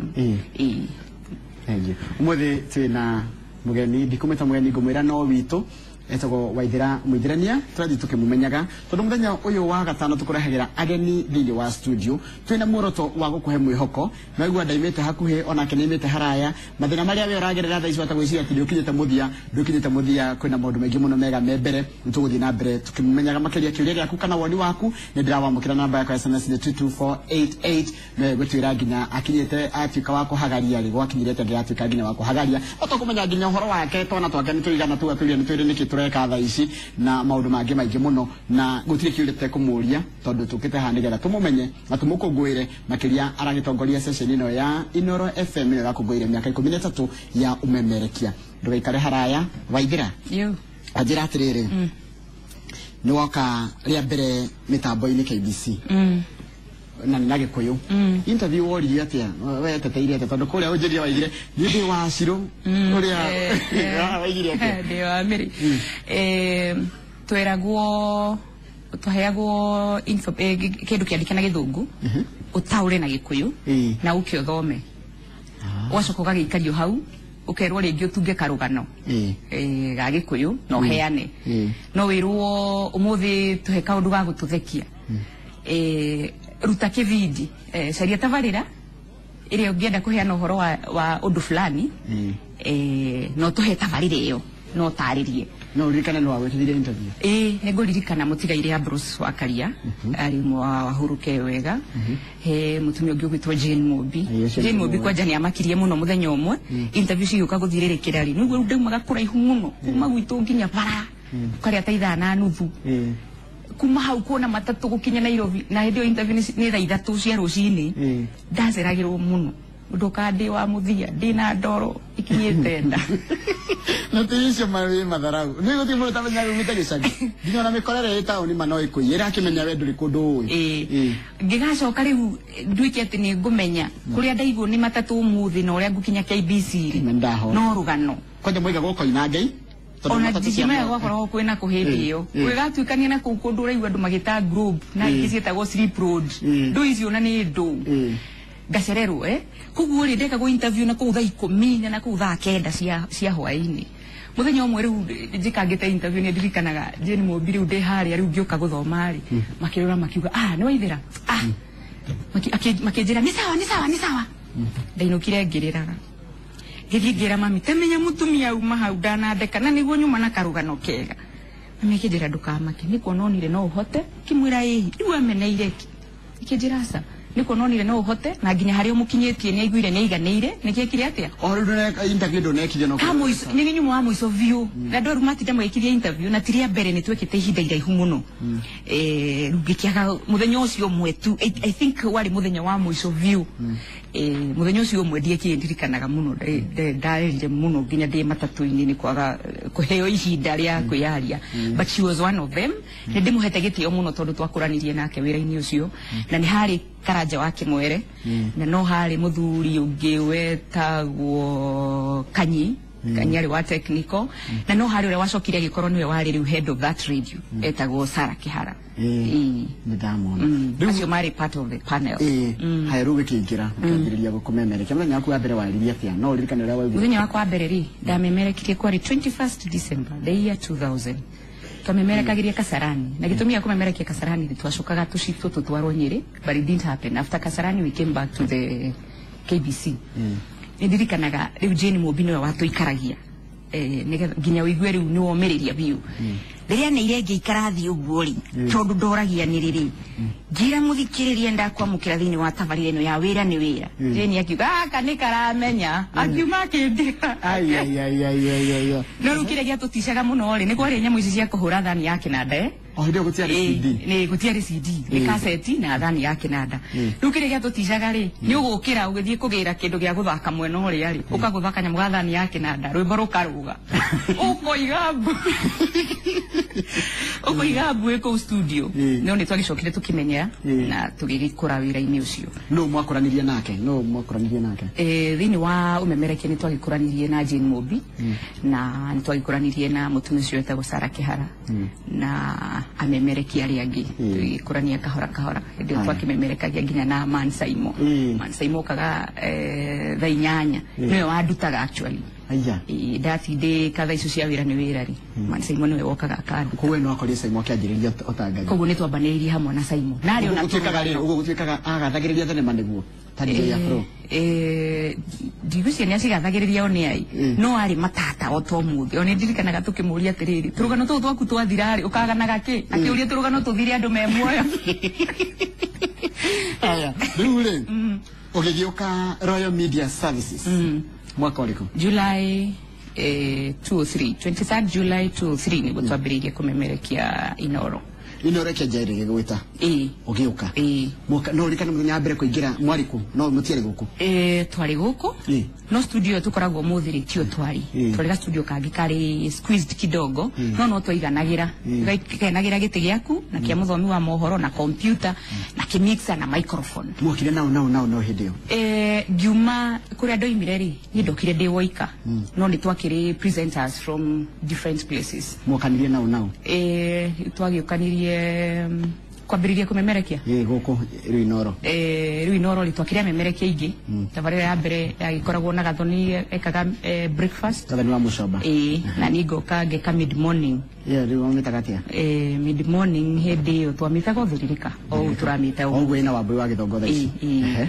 Thank you. Ũmũthĩ twĩna mũgeni, ndikũmwĩta mũgeni, ngũmwĩra no witũ, etagwo Waithera Mũithĩrania, tũrathiĩ tũkĩmũmenyaga tondũ mũthenya ũyũ wa gatano tũkũrehagĩra ageni thĩinĩ wa studio. Twĩna muoroto wa gũkũhe mwĩhoko. Naigua ndaimĩte hakuhĩ, onake nĩaimĩte haraya. Mathĩna marĩa we ũragerera thaa ici watagwĩciria atĩ ndũkinyĩte mũthia, ndũkinyĩte mũthia, kwĩna maũndũ maingĩ mũno mega me mbere. Nĩ tũgũthiĩ na mbere tũkĩmũmenyaga makĩria. Kĩũria gĩaku kana woni waku nĩ ndĩrawamũkĩra, namba yakwa ya SMS nĩ 22488. No egũtwĩra nginya akinyĩte atuĩka wa kũhagaria rĩ, gwakinyire atĩa nginya atuĩka nginya wa kũhagaria. No tũkũmenya nginya ũhoro wake, twana twake nĩ tũigana tuga tũria nĩ twĩre nĩkĩ tũreka thaa ici na maũndũ mangĩ maingĩ mũno, na gũtirĩ kĩũria tũtekũmũria tondũ tũkĩte haha nĩgetha tũmũmenye na tũmũkũngũĩre makĩria. Aragĩtongoria session ĩno ya Inooro FM ĩno ĩrakũngũĩire mĩaka 13 ya ũmemerekia. Ndũgaikare haraya. Waithera, anjĩra atĩrĩrĩ, nĩ woka rĩa mbere mĩtambo-inĩ KBC na nĩ na Gĩkũyũ, interview woririo atĩa? Weteteire atĩa? Tondũ kũrĩa ũnjĩrie waigire niĩ ndĩ wa Cirũ ũrĩa waigire atĩa? Ndĩ wa Mĩrĩ. Tweragwo, twaheagwo kĩndũ kĩandĩke na Gĩthũngũ, ũtaũre na Gĩkũyũ na ũke ũthome, ũgacoka ũgagĩikario hau ũkerwo rĩngĩ ũtunge karũgano ga Gĩkũyũ na ũheane. No wĩrwo ũmũthĩ tũhe kaũndũ ga gũtũthekia, ruta kĩbindi, caria tabarĩra ĩrĩa ũngĩenda kũheana ũhoro wa ũndũ fulani, no tũhe tabarĩra ĩyo no ũtarĩrie. No ũririkane nĩ wagwĩkĩrire interview? Ĩĩ, nĩ ngũririkana. Mũtigairĩ Ambrose wa Karia arĩ ũmwe wa Wahuruke wega, he mũtumia ũngĩ ũgwĩtwo Jane Mũmbi. Jane Mũmbi kwanja nĩ amakirie mũno. Mũthenya ũmwe interview cigĩũka gũthirĩrĩkĩra rĩ, nĩguo rĩu ndaumaga kũraihu mũno kuma gwitũ nginya bara ũkarĩa ta ithaa na nuthu, kuma hau kuona matatũ gũkinya Nairobi, na hĩndĩ ĩyo interview nĩ thaa 3 cia rũcinĩ. Ndaceragĩrwo mũno, ndoka ndĩ wa mũthia ndĩ na ndoro ikinyĩte nda. Na ti icio marĩ matharau nĩ gũtirĩ mũndũ ũtamenyaga umĩte gĩcagi, nginya ona mĩkorere ĩ taũni ma no ĩkũiyĩra akĩmenya we ndũrĩ kũndũ ũĩ. Ngĩgacoka rĩu nduĩke atĩ nĩ ngũmenya kũrĩa ndaigwo nĩ matatũ ũmũthĩ na ũrĩa ngũkinya KBC rĩ, no rũgano. Kwanja mwaiga gũkoina Ngai. Ona ndingĩmenya gwakoragwo kwĩna kũ hĩndĩ ĩyo gwĩgatuĩkania na kũu kũndũ ũraigua andũ magĩta group na ingĩ ciĩtagwo slip road, ndũ icio na nĩ ndũ ngacererwo koguo rĩ ndekagwo interview na kũu thaa 10 na kũu thaa 9 cia hwaĩ-inĩ. Muthenya ũmwe rĩu njĩkangĩte interview nĩ ndirikanaga Jane Mũmbi rĩu ndĩ harĩa rĩu ngĩũka gũthoma rĩ, makĩrora makiuga, "Ah, nĩ Waithera." Ah, makĩnjĩra nĩ sawa, nĩ sawa, nĩ sawa. Ndainũkire ngĩrĩraga, ngĩthiĩ ngĩra mami, tamenya mũtumia auma hau ndanandeka na nĩguo nyuma na karũgano kega. Mami akĩnjĩra ndũkamake, nĩ kuona onire no ũhote. Ngĩmwĩra ĩhi, rĩu ameneire ki. Akĩnjĩra aca, nĩ kuona onire no ũhote na nginya harĩa ũmũkinyĩtie nĩ aiguire nĩ aiganĩire. Nĩkĩ ekire atĩa? O rĩu ndũneka interview, ndũnekithio no Ka mũico nĩ nyuma wa mũico biũ, na andũ rĩu matinda magĩkithia interview na ti rĩa mbere, nĩ twekĩte ihinda iraihu mũno. Rĩu ngĩkĩaga mũthenya ũcio ũmwe tu, I think warĩ mũthenya wa mũico biũ. Mũthenya ũcio ũmwe ndiekire, ndirikanaga mũno, ndarĩrire mũno nginya ndĩ matatũ-inĩ nĩ kwaga kũheo ihinda rĩa kwĩyaria. But she was one of them. Nĩ ndĩmũhete gĩtĩo mũno tondũ twakũranirie nake wĩra-inĩ ũcio, na nĩ harĩ Karanja wa Kĩmwere, na no harĩ mũthuri ũngĩ wetagwo Kanyi. Kanyi arĩ wa technical, na no harĩ ũrĩa wacokire agĩkorwo nĩwe warĩ rĩu head of that radio, etagwo Sarah Kĩhara. Ĩĩ. Nĩ ndamona. Rĩu Acio marĩ part of the panel. Ĩĩ, haya, rĩu gĩkĩingĩra ũkĩambĩrĩria gũkũmemerekia, mũthenya waku wa mbere waririe atĩa? No ũririkane ũrĩa waugire? Muthenya wakwa wa mbere rĩ, ndamemerekirie kwarĩ 21st December the year 2000. Twamemerekagiria Kasarani, na gĩtũmi gĩa kũmemerekia Kasarani nĩ twacokaga tũcitwo tũtwarwo Nyĩrĩ, but it didn't happen. After Kasarani we came back to the KBC. Nĩ ndirikanaga rĩu Jane Mũmbi nĩwe watũikaragia, nĩgetha nginya ũigue rĩu nĩ womĩrĩria biũ. Rĩrĩa neire ngĩikara thĩ ũguo rĩ, tondũ ndoragia nĩ rĩrĩ, njĩra mũthikĩrĩria ndakwamũkĩra thĩinĩ wa tabarĩra ĩno ya Wĩra nĩ Wĩra. Jane akiuga gaka nĩ karamenya, akiuma akĩndiga. Ai ai ai ai ai ai ai. No rĩu kĩrĩa gĩatũticaga mũno rĩ, nĩ kwarĩ nyamũ ici cia kũhũra thani ya kĩnanda, eh? O hĩndĩ ĩyo gũtiarĩ CD? Nĩ gũtiarĩ CD, nĩ kaseti na thani ya kĩnanda. Rĩu kĩrĩa gĩatũticaga rĩ, nĩ ũgũkĩra ũgĩthiĩ kũgĩra kĩndũ gĩa gũthaka mwena ũrĩa rĩ, ũkagũtha kanyamũ ga thani ya kĩnanda, rwĩmbo rũkarũga, ũkoiga mbu, ũkoiga mbu wĩ kũu studio. No nĩ twagĩcokire tũkĩmenyera na tũgĩgĩkũra wĩra-inĩ ũcio. No mwakũranirie nake? No mwakũranirie nake? Thĩinĩ wa ũmemerekia nĩ twagĩkũranirie na Jane Mũmbi, na nĩ twagĩkũranirie na mũtumia ũcio wetagwo Sarah Kĩhara na amemerekia arĩa angĩ. Tũgĩkũrania kahora kahora. Hĩndĩ ĩyo twakĩmemerekagia nginya na Man Saimo. Man Saimo okaga thaa 8, nĩwe wandutaga actually. Aya. Ndatindĩka thaa icio cia Wĩra nĩ Wĩra rĩ, Man Saimo nĩwe wokaga akanduta. Koguo no akorire Saimo akĩanjĩrĩria ũtangathi? Koguo nĩ twambanĩrĩirie hamwe na Saimo narĩ Ũguo ona gũtuĩkaga rĩ, ũguo gũtuĩkaga agathagĩrĩria thenema nĩguo ta DJ Afro? Ndigwĩciria nĩ acigathagĩrĩria o nĩ ai, no arĩ matata o ta ũmũthĩ. O nĩ ndirikanaga tũkĩmũria atĩrĩrĩ, tũrũgano tũu twaku twathira rĩ, ũkaganaga kĩ? Akĩũria tũrũgano tũthire andũ me muoyo. Aya, rĩu rĩ, ũgĩgĩũka Royal Media Services mwaka ũrĩkũ? July 203, 23rd July 203 nĩguo twambĩrĩirie kũmemerekia Inoro. Inoro ĩkĩanjia gĩgwĩta? Ĩĩ. Ũgĩũka? Ĩĩ. Mwaka no ũririkane mũthenya wa mbere kũingĩra mwarĩ kũ? No mũtiarĩ gũkũ? Twarĩ gũkũ. No studio ĩyo tũkoragwo ũmũthĩ rĩ, tio twarĩ. Twarĩ ga studio kangĩ karĩ squeezed kidogo, no twaiganagĩra. Gaiganagĩra gĩtĩ gĩaku na kĩa mũthomi wa mohoro na computer na kĩmixer na microphone. Mwokire nao nao nao no hĩndĩ ĩyo? Ngiuma kũrĩa ndoimire rĩ, niĩ ndokire ndĩ woika, no nĩ twakĩrĩ presenters from different places. Mwokanirie nao nao? Twagĩũkanirie kwambĩrĩria kũmemerekia. Ĩ, gũkũ rĩu Inoro. Rĩu Inoro rĩ, twakĩrĩ amemerekia aingĩ. Tabarĩra ya mbere yagĩkoragwo na Gathoni ekaga breakfast. Gathoni wa Mũcomba? Ĩĩ, na niĩ ngoka ngeka mid morning. Ĩyo rĩu wamĩtaga atĩa? Mid morning hĩndĩ ĩyo twamĩtaga ũthũrirĩka o ũũ tũramĩta O ũguo. ũguo ĩna Wambui wa Gĩthongo thaa ici? Ĩĩ. Ehe.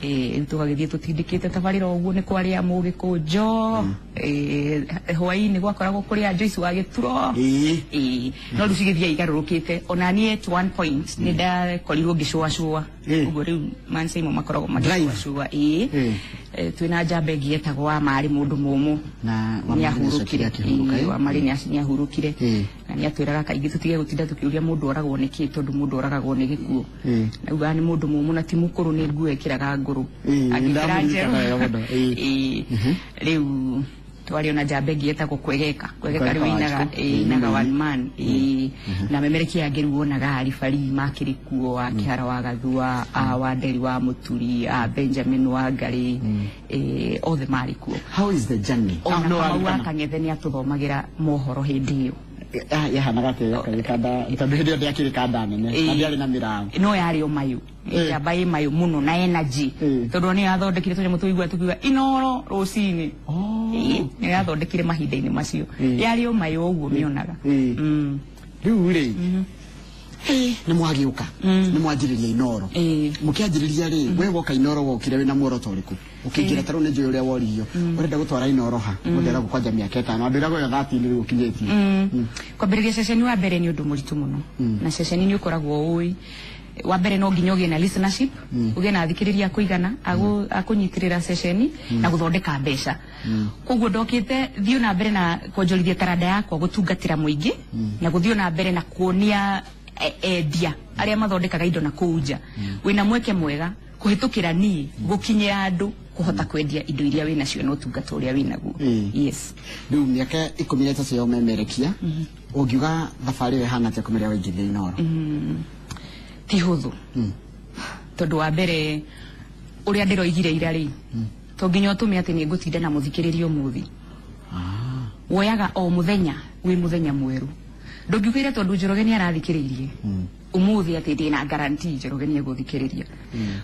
Rĩu tũgagĩthiĩ tũtindĩkĩte tabarĩra ũguo, nĩ kwarĩa mũgĩkũnjo, hwaĩ-inĩ gwakoragwo kũrĩa Joyce wa Gĩturo. Ĩĩ, no rĩu cigĩthiĩ igarũrũkĩte. Ona niĩ at one point nĩ ndakorirwo ngĩcũacũa. Ũguo rĩu Mansaimo makoragwo Drive. magĩcũacũa. Ĩĩ. Twĩna njamba ĩngĩ yetagwo wa marĩ, mũndũ mũmũ. Na nĩ Wamari ahurũkire. nĩacokire akĩhurũka, Ĩĩ, ĩ? wa marĩ nĩ ahurũkire. Na nĩ atwĩraga kaingĩ tũtige gũtinda tũkĩũria mũndũ oragwo nĩ kĩ, tondũ mũndũ oragagwo nĩ gĩkuũ. Na ugaga nĩ mũndũ mũmũ na ti mũkũrũ, nĩ nguo ĩkĩraga ngũrũ. Ĩĩ, Agĩkĩra ndamũririkana njerũ. wega mũno, ĩĩ. Ĩĩ. Rĩu twarĩ ona njamba ĩngĩ yetagwo Kwegeka. Kwegeka Kwegeka rĩu wa inaga Wanjikũ. ĩĩ, inaga one man. Ĩĩ. Na memerekia angĩ rĩu wonaga aribari makĩrĩ kuo, wa Kĩhara wa Gathua, a wa Nderi wa Mũturi, a Benjamin wa Ngarĩ, othe marĩ kuo. How is the journey? Ona Ah, no Kamau wa waririkana. Kang'ethe nĩ atũthomagĩra mohoro hĩndĩ ĩyo. Yahanaga atĩa gĩkanda tondũ hĩndĩ ĩyo ndĩakĩrĩ kanda nene na ndĩarĩ na mĩraũ? No yarĩ o mayũ, njamba ĩ mayũ mũno na energy, tondũ nĩ yathondekire tũnyamũ tũigua tũkiuga Inoro rũcinĩ. Nĩ yathondekire mahinda-inĩ macio, yarĩ o mayũ ũguo mĩonaga. Rĩu rĩ, nĩ mwagĩũka, nĩ mwanjĩrĩria Inoro. Mũkĩanjĩrĩria rĩ, we woka Inoro wokire wĩna muoroto ũrĩkũ? Ũkĩingĩra ta rĩu nĩ njũĩ ũrĩa woririo ũrenda gũtwara Inoro ha? Mũndũ eragwo kwanja mĩaka 5, andũ ĩragwo ĩyo 30 rĩu ũkinyĩtie. Kwambĩrĩria ceceni wa mbere nĩ ũndũ mũritũ mũno, na ceceni nĩ ũkoragwo ũĩ wa mbere no nginya ũgĩe na listenership, ũgĩe na athikĩrĩria a kũigana akũnyitĩrĩra ceceni na gũthondeka mbeca. Koguo ndokĩte thiĩ na mbere na kuonjorithia taranda yakwa gũtungatĩra mũingĩ na gũthiĩ na mbere na kuonia endia arĩa mathondekaga indo na kũu nja wĩna mweke mwega kũhĩtũkĩra niĩ gũkinyĩra andũ kũhota kwendia indo iria wĩnacio na ũtungata ũrĩa wĩnaguo. Yes. Rĩu mĩaka 13 ya ũmemerekia, ũngiuga thabarĩ ĩyo ĩhana atĩa kuma rĩrĩa waingĩrire Inoro? Ti hũthũ, tondũ wa mbere ũrĩa ndĩroigire ira rĩ, to nginya ũtũme atĩ nĩ ngũtinda na mũthikĩrĩria ũmũthĩ. Woyaga o mũthenya wĩ mũthenya mwerũ. Ndũngiugĩre tondũ Njoroge nĩ arathikĩrĩirie ũmũthĩ atĩ ndĩna guarantee Njoroge nĩ egũthikĩrĩria.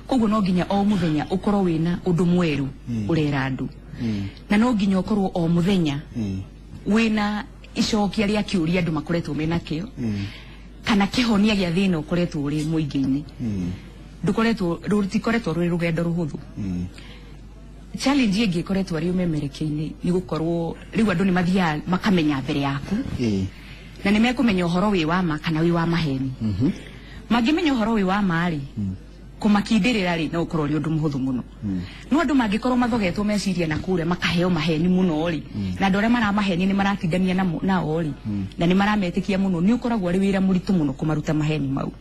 Koguo no nginya o mũthenya ũkorwo wĩna ũndũ mwerũ ũrera andũ, na no nginya ũkorwo o mũthenya wĩna icokia rĩa kĩũria andũ makoretwo mena kĩo kana kĩhonia gĩa thĩna ũkoretwo ũrĩ mũingĩ-inĩ. Ndũkoretwo, rũtikoretwo rũrĩ rũgendo rũhũthũ. Challenge ĩngĩ ĩkoretwo arĩ ũmemerekia-inĩ nĩ gũkorwo rĩu andũ nĩ mathiaga makamenya mbere yaku na nĩ mekũmenya ũhoro wĩ wa ma kana wĩ wa maheni. Mangĩmenya ũhoro wĩ wa ma rĩ, kũmakindĩrĩra rĩ, no ũkorwo ũrĩ ũndũ mũhũthũ mũno. No andũ mangĩkorwo mathogetwo meciria na kũrĩa makaheo maheni mũno rĩ, na andũ arĩa maramahenia nĩ maratindania nao rĩ, na nĩ marametĩkia mũno, nĩ ũkoragwo arĩ wĩra mũritũ mũno kũmaruta maheni mau.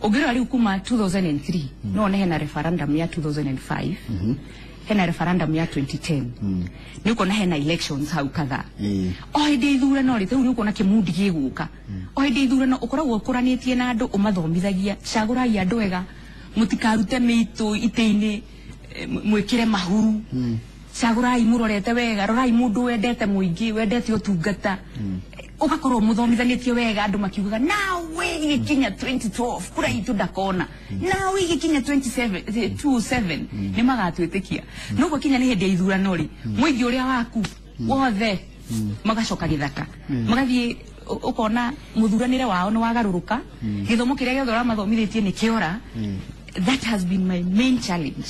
Ũngĩrora rĩu kuma 2003, no one hena referendum ya 2005, hena referendum ya 2010, nĩ ũkuona hena elections hau kadhaa. O hĩndĩ ya ithurano rĩ, rĩu nĩ ũkuona kĩmundi gĩgũka. O hĩndĩ ya ithurano ũkoragwo ũkũranĩtie na andũ, ũmathomithagia cagũrai andũ ega, mũtikarute mĩitũ itĩ-inĩ, mwĩkĩre mahuru, cagũrai mũrorete wega, rorai mũndũ wendete mũingĩ, wendete ũtungata. Ũgakorwo mũthomithanĩtie wega, andũ makiugaga nawe igĩkinya 2012 kura itũ ndakona, nawe igĩkinya 27 nĩ magatwĩtĩkia. No gwakinya nĩ hĩndĩ ya ithurano rĩ, mũingĩ ũrĩa waku wothe magacoka gĩthaka, magathiĩ ũkona mũthuranĩre wao nĩ wagarũrũka, gĩthomo kĩrĩa gĩothe ũramathomithĩtie nĩ kĩora. That has been my main challenge.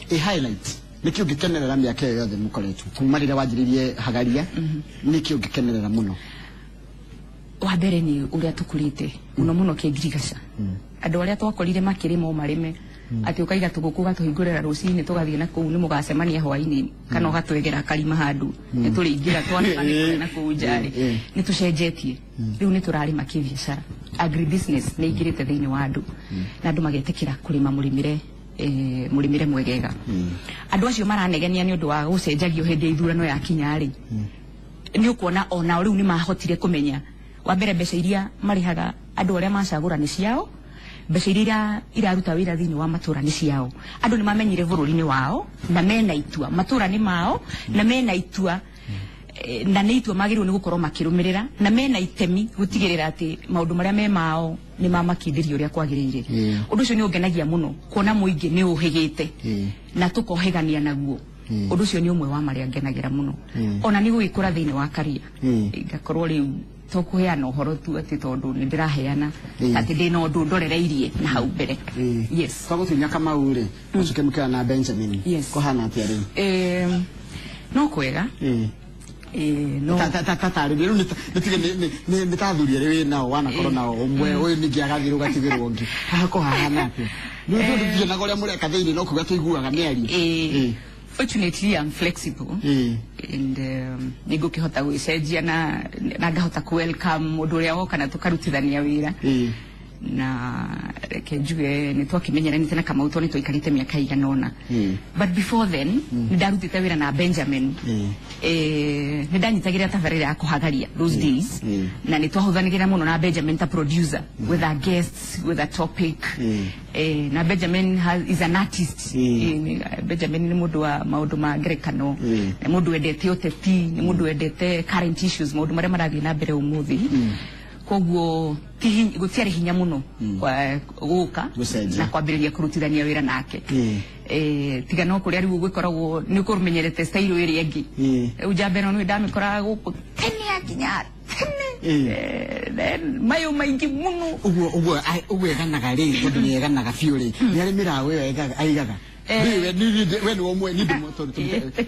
Ĩ highlight nĩkĩ ũngĩkenerera mĩaka ĩyo yothe mũkoretwo kuma rĩrĩa wanjĩrĩirie Hagaria, nĩkĩ ũngĩkenerera mũno? Wa mbere nĩ ũrĩa tũkũrĩte mũno mũno kĩngirigaca, andũ arĩa twakorire makĩrĩma o marĩme atĩ ũkaiga tũgũkũ ũgatũhingũrĩra rũcinĩ tũgathiĩ na kũu nĩ mũgacemania hwainĩ kana ũgatwegera karima handũ nĩ tũrĩingĩra twanĩkana na kũu nja rĩ, nĩ tũcenjetie rĩu nĩ tũrarĩma kĩbiacara. Agribusiness nĩ ingĩrĩte thĩinĩ wa andũ na andũ magetĩkĩra kũrĩma mũrĩmĩre mũrĩmĩre mwegega. Andũ acio maranegenia nĩ ũndũ wa gũcenjagio hĩndĩ ya ithurano yakinya rĩ, nĩ ũkuona onao rĩu nĩ mahotire kũmenya wa mbere mbeca iria marĩhaga andũ arĩa macagũra nĩ ciao, mbeca iria iraruta wĩra thĩinĩ wa matũra nĩ ciao. Andũ nĩ mamenyire bũrũri-inĩ wao na mena itua, matũra nĩ mao na mena itua, na nĩ itua magĩrĩirwo nĩ gũkorwo makĩrũmĩrĩra na mena itemi gũtigĩrĩra atĩ maũndũ marĩa me mao nĩ mamakindĩria ũrĩa kwagĩrĩire. Ũndũ ũcio nĩ ũngenagia mũno kuona mũingĩ nĩ ũhĩgĩte na tũkohĩgania naguo. Ũndũ ũcio nĩ ũmwe wa marĩa ngenagĩra mũno. Ona nĩ gũgĩkũra thĩinĩ wa karia, ngakorwo rĩu to kũheana ũhoro tu atĩ tondũ nĩ ndĩraheana atĩ ndĩna ũndũ ndorereirie na hau mbere. Yes. Kwa gũtunya Kamau rĩ, ũcoke mũkĩoya na Benjamin, kũhana atĩa rĩu? No kwega. No. Tatarĩria rĩu nĩtige nĩ ta athuri erĩ wĩ nao wanakorwo nao ũmwe ũyũ ningĩ agathiĩ ũgatigĩrwo ũngĩ, haha kũhahana atĩa? Nĩ ũndũ tũtionaga ũrĩa mũreka thĩinĩ no kuga tũiguaga mĩario. Fortunately I'm flexible and nĩngũkĩhota gwĩcenjia na ngahota ku welcome mũndũ ũrĩa woka na tũkarutithania wĩra. Na reke njuge nĩ twakimenyeranĩte na Kamau tondũ nĩ twaikarĩte mĩaka ĩigana ũna. But before then nĩ ndarutĩte wĩra na Benjamin. Nĩ ndanyitagĩrĩra tabarĩra ya kũhagaria those days, na nĩ twahũthanĩgĩra mũno na Benjamin ta producer with our guests, with a topic. Na Benjamin is an artist. Benjamin nĩ mũndũ wa maũndũ ma ngerekano, nĩ mũndũ wendete ũteti, nĩ mũndũ wendete current issues, maũndũ marĩa marathiĩ na mbere ũmũthĩ. Koguo gũtiarĩ hinya mũno gũka Gũcenjia. na kwambĩrĩria kũrutithania wĩra nake. Tiga no kũrĩa rĩu gwĩkoragwo nĩ ũkũmenyerete style ĩrĩa ĩngĩ. Rĩu njamba ĩno nĩ ndamĩkoraga gũkũ tene akinya tene. Then mayũ maingĩ mũno. Ũguo eganaga rĩ, tondũ nĩ eganaga biũ rĩ, nĩ arĩ mĩraũ ĩyo aigaga. We nĩ ũmwe ni ndimo tondũ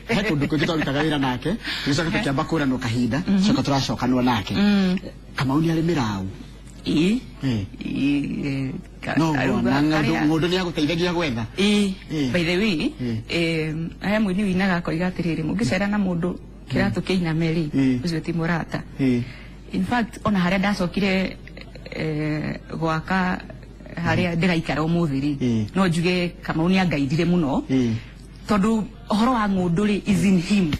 he kũndũ kũngĩ twarutaga wĩra nake, tũgĩcoka tũkĩamba kũranwo kahinda, coka tũracokanwo nake. Kamau nĩ arĩ mĩraũ. Ĩĩ. Ĩĩ. No ng'ũndũ nĩ agũteithagia gwetha. Ĩĩ. By the way, he mũini winaga akoiga atĩrĩrĩ, mũngĩcera na mũndũ kĩratũ kĩiname rĩ, ũcio ti mũrata. In fact, ona harĩa ndacokire gwaka harĩa ndĩraikara ũmũthĩ rĩ, no njuge Kamau nĩ angaithire mũno, tondũ ũhoro wa ng'ũndũ rĩ is in him.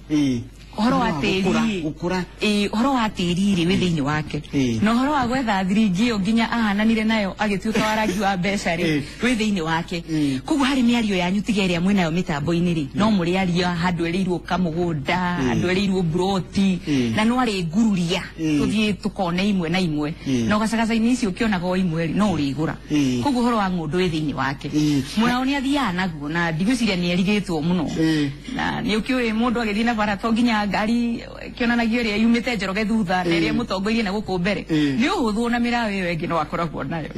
Ũhoro wa tĩri gũkũra. Ũhoro wa tĩri rĩ wĩ thĩinĩ wake, na ũhoro wa gwetha thiringi ĩyo nginya ahananire nayo agĩtuĩka wa rangi wa mbeca rĩ wĩ thĩinĩ wake. Koguo harĩ mĩario yanyu tiga ĩrĩa mwĩnayo mĩtambo-inĩ rĩ, no mũrĩaria handũ erĩirwo kamũgũnda, handũ erĩirwo mburoti, na no arĩ ngururia tũthiĩ tũkone imwe na imwe, na ũgacagaca-inĩ icio ũkĩonaga o imwe rĩ no ũrĩgũra. Koguo ũhoro wa ng'ũndũ wĩ thĩinĩ wake. Mũrao nĩ athiaga naguo na ndigwĩciria nĩ erigĩtwo mũno, na nĩ ũkĩũĩ mũndũ agĩthiĩ na bara to nginya ngari kĩonanagia ĩrĩa yumĩte Njoroge thutha na ĩrĩa mũtongoirie na gũkũ mbere, nĩ ũhũthũ na mĩraũ ĩyo ĩngĩ no akoragwo nayo.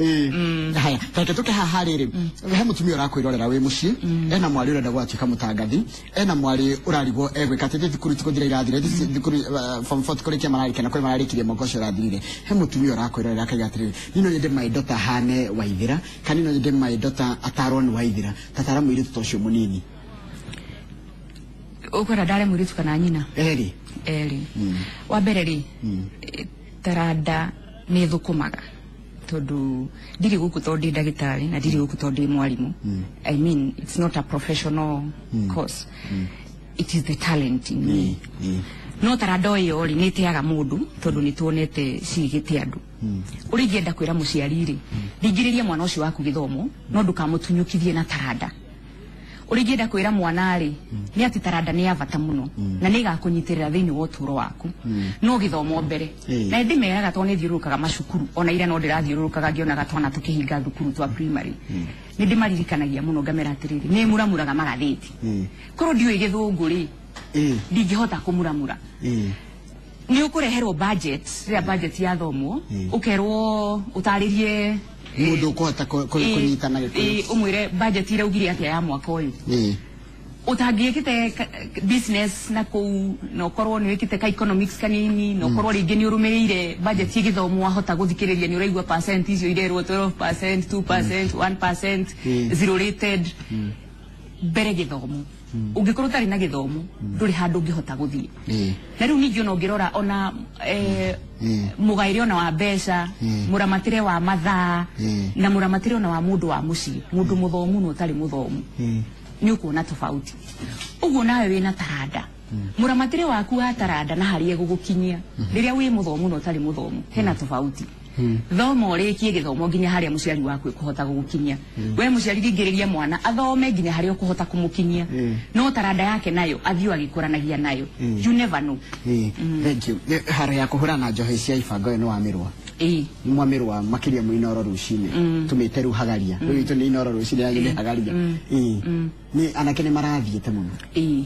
Haya, reke tũke haha rĩrĩ, he mũtumia ũrakwĩrorera wĩ mũciĩ, ena mwarĩ ũrenda gwatuĩka mũtangathi, ena mwarĩ ũrarigwo egwĩka atĩ thukuru ti gũthira irathira, thukuru form 4 ti kũrĩkia mararĩkia na kũrĩ mararĩkirie mwaka ũcio ũrathirire. He mũtumia ũrakwĩrorera akaiga atĩrĩrĩ, niĩ no nyende my daughter ahane Waithĩra, kana niĩ no nyende my daughter atarwo nĩ Waithĩra, tatara mũirĩtu ta ũcio mũnini. Ũkwenda ndare mũirĩtu kana nyina? Erĩ. Erĩ. Wa mbere rĩ, taranda nĩ thũkũmaga, tondũ ndirĩ gũkũ tondũ ndĩ ndagĩtarĩ na ndirĩ gũkũ tondũ ndĩ mwarimũ. I mean, it's not a professional course. It is the talent in me. No taranda ĩyo rĩ nĩ ĩteaga mũndũ, tondũ nĩ tuonete cigĩte andũ. Ũrĩa ingĩenda kwĩra mũciari rĩ, ringĩrĩria mwana ũcio waku gĩthomo, no ndũkamũtunyũkithie na taranda. Ũrĩa ingĩenda kwĩra mwana rĩ, nĩ atĩ taranda nĩ ya bata mũno, na nĩ ĩgakũnyitĩrĩra thĩinĩ wa ũtũũro waku, no gĩthomo mbere. Na ndĩmeraga tondũ nĩ thiũrũrũkaga macukuru, ona ira no ndĩrathiũrũrũkaga ngĩonaga twana tũkĩhinga thukuru twa primary. Nĩ ndĩmaririkanagia mũno ngamera atĩrĩrĩ, nĩ mũramuraga magathĩti. Korwo ndiũĩ gĩthũngũ rĩ, ndingĩhota kũmuramura. Nĩ ũkũreherwo budget, rĩrĩa budget yathomwo, ũkerwo ũtarĩrie mũndũ ũkũhota kũnyita na Gĩkũyũ. Ũmwĩre budget iraugire atĩa ya mwaka ũyũ. Ũtangĩĩkĩte business na kũu, na ũkorwo nĩ wĩkĩte ka economics kanini, na ũkorwo rĩngĩ nĩ ũrũmĩrĩire budget ĩgĩthomwo, wahota gũthikĩrĩria nĩ ũraigua percent icio irerwo 12%, 2%, 1%, zero rated. Mbere gĩthomo. Ũngĩkorwo ũtarĩ na gĩthomo, ndũrĩ handũ ũngĩhota gũthiĩ. Na rĩu ningĩ ona ũngĩrora ona mũgaĩre ona wa mbeca, mũramatĩre wa mathaa, na mũramatĩre ona wa mũndũ wa mũciĩ, mũndũ mũthomu na ũtarĩ mũthomu, nĩ ũkuona tofauti. Ũguo nawe wĩna taranda, mũramatĩre waku wa taranda na harĩa ĩgũgũkinyia rĩrĩa wĩ mũthomu na ũtarĩ mũthomu, hena tofauti. Thoma ũrĩkie gĩthomo nginya harĩa mũciari waku ĩkũhota gũgũkinyia. We mũciari ringĩrĩria mwana athome nginya harĩa ũkũhota kũmũkinyia, no taranda yake nayo athiĩ agĩkũranagia nayo. You never know. Thank you. Haro ya kũhũrana na njohi cia ibango ĩyo nĩ wamĩrũa. Ĩĩ. Nĩ mwamĩrũa makĩria mwĩ Inooro rũcinĩ. Tũmĩte rĩu hagaria. Rĩu itũ nĩ Inooro rũcinĩ yanyu nĩ hagaria. Nĩ anake nĩ marathiĩte mũno. Ĩĩ.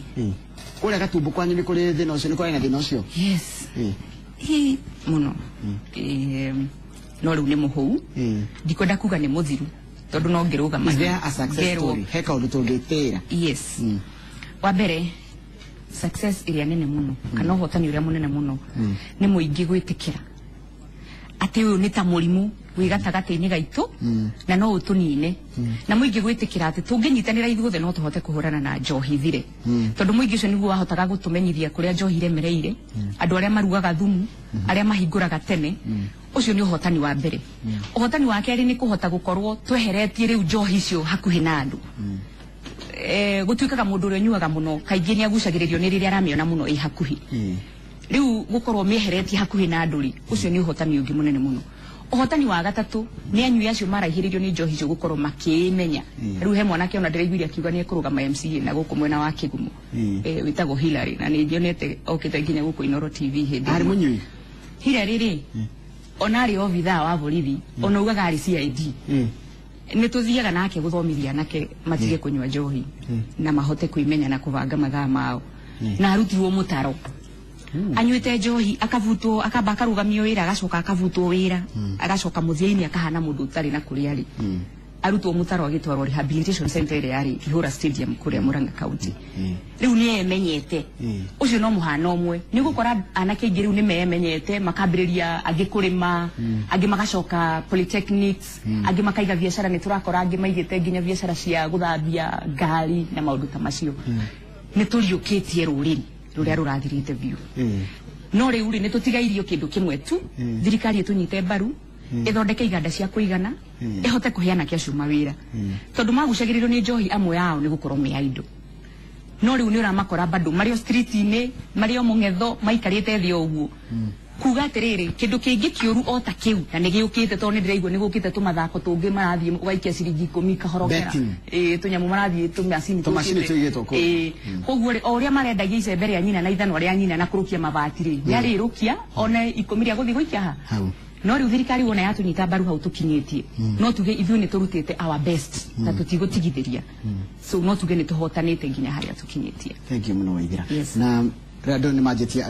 Kũrĩa Gatumbo kwanyu nĩ kũrĩ thĩna ũcio, nĩ kũrĩ na thĩna ũcio? Yes. Ĩĩ mũno. No rĩu nĩ mũhũu. Ndikwenda kuga nĩ mũthiru, tondũ no ngĩrũgama. Is there a success story? He kaũndũ tũngĩtĩra? Yes. Wa mbere, success ĩrĩa nene mũno, kana ũhotani ũrĩa mũnene mũno, nĩ mũingĩ gwĩtĩkĩra atĩ ũyũ nĩ ta mũrimũ wĩ gatagatĩ-inĩ gaitũ, na no ũtũnine. Na mũingĩ gwĩtĩkĩra atĩ tũngĩnyitanĩra ithuothe no tũhote kũhũrana na njohi thire. Tondũ mũingĩ ũcio nĩguo wahotaga gũtũmenyithia kũrĩa njohi iremereire, andũ arĩa marugaga thumu, arĩa mahingũraga tene. Ucio ni uhotani wa mbere. Uhotani wa keri ni kuhota gukorwo tweheretie riu njohi icio hakuhi na andu. Gutuikaga mundu uria nyuaga muno kaingi ni agucagiririo ni riria aramiona muno i hakuhi. Riu gukorwo mieheretie hakuhi na andu ri ucio ni uhotani ungi munene muno. Uhotani wa gatatu ni anyui acio maraihiririo ni njohi icio gukorwo makimenya. Riu he mwanake ona ndiraiguire akiuga ni ekurugama MCA na guku mwena wa Kigumo. Witagwo Hillary na ni nyonete okite nginya guku Inoro TV hindi. Ari munyui Hillary ri ona ari obithaa wa borithi ona ugaga ari CID. Ni tuthiaga nake guthomithia nake matige kunywa njohi na mahote kuimenya na kubanga mathaa mao. Na arutirwo mutaro. Anyuite njohi akavutwo akamba akarugamio wira agacoka akavutwo wira agacoka muthia-ini akahana mundu utari na kuria ari. Arutwo mutaro agitwarwo rehabilitation center ĩrĩa yarĩ Kihura Stadium kuria Murang'a County. Riu ni emenyete. Ucio no muhano umwe ni gukora anake aingĩ riu ni memenyete makambĩrĩria angĩ kũrĩma, angĩ magacoka polytechnics, angĩ makaiga biacara. Ni turakora angĩ maigĩte nginya biacara cia gũthambia ngari na maũndũ ta macio. Ni tũriũkĩtie rũrĩrĩ rũrĩa rũrathirĩte biũ. No rĩu rĩ nĩ tũtigairio kĩndũ kĩmwe tu, thirikari ĩtũnyite mbaru, ĩthondeke iganda cia kũigana, ĩhote kũhe anake acio mawĩra. Tondũ magucagĩrĩrio nĩ njohi amwe ao nĩ gũkorwo me idle. No rĩu nĩ ũramakora bado marĩ o street-inĩ, marĩ o mũng'etho, maikarĩte thĩ o ũguo. Kuga atĩrĩrĩ, kĩndũ kĩngĩ kĩũru o ta kĩu, na nĩ gĩũkĩte tondũ nĩ ndĩraigua nĩ gũkĩte tũmathako tũngĩ marathiĩ ũgaikia ciringi 10 kahorokera. Tũnyamũ marathiĩ tũmacini tũigĩtwo kũu. Koguo rĩ, o ũrĩa marendagia icembe rĩa nyina na ithanwa rĩa nyina na kũrũkia mabati rĩ, nĩ arĩrũkia one 10 rĩa gũthiĩ gũikia ha. No riu thirikari wona yatunyita mbaru hau tukinyĩtie, no tuge ithuĩ nĩ tũrutĩte our best na tũtigũtigithĩria. So no tuge nĩ tũhotanĩte nginya harĩa tukinyĩtie. Thank you mũno Waithira. Na andũ nĩ manjĩtie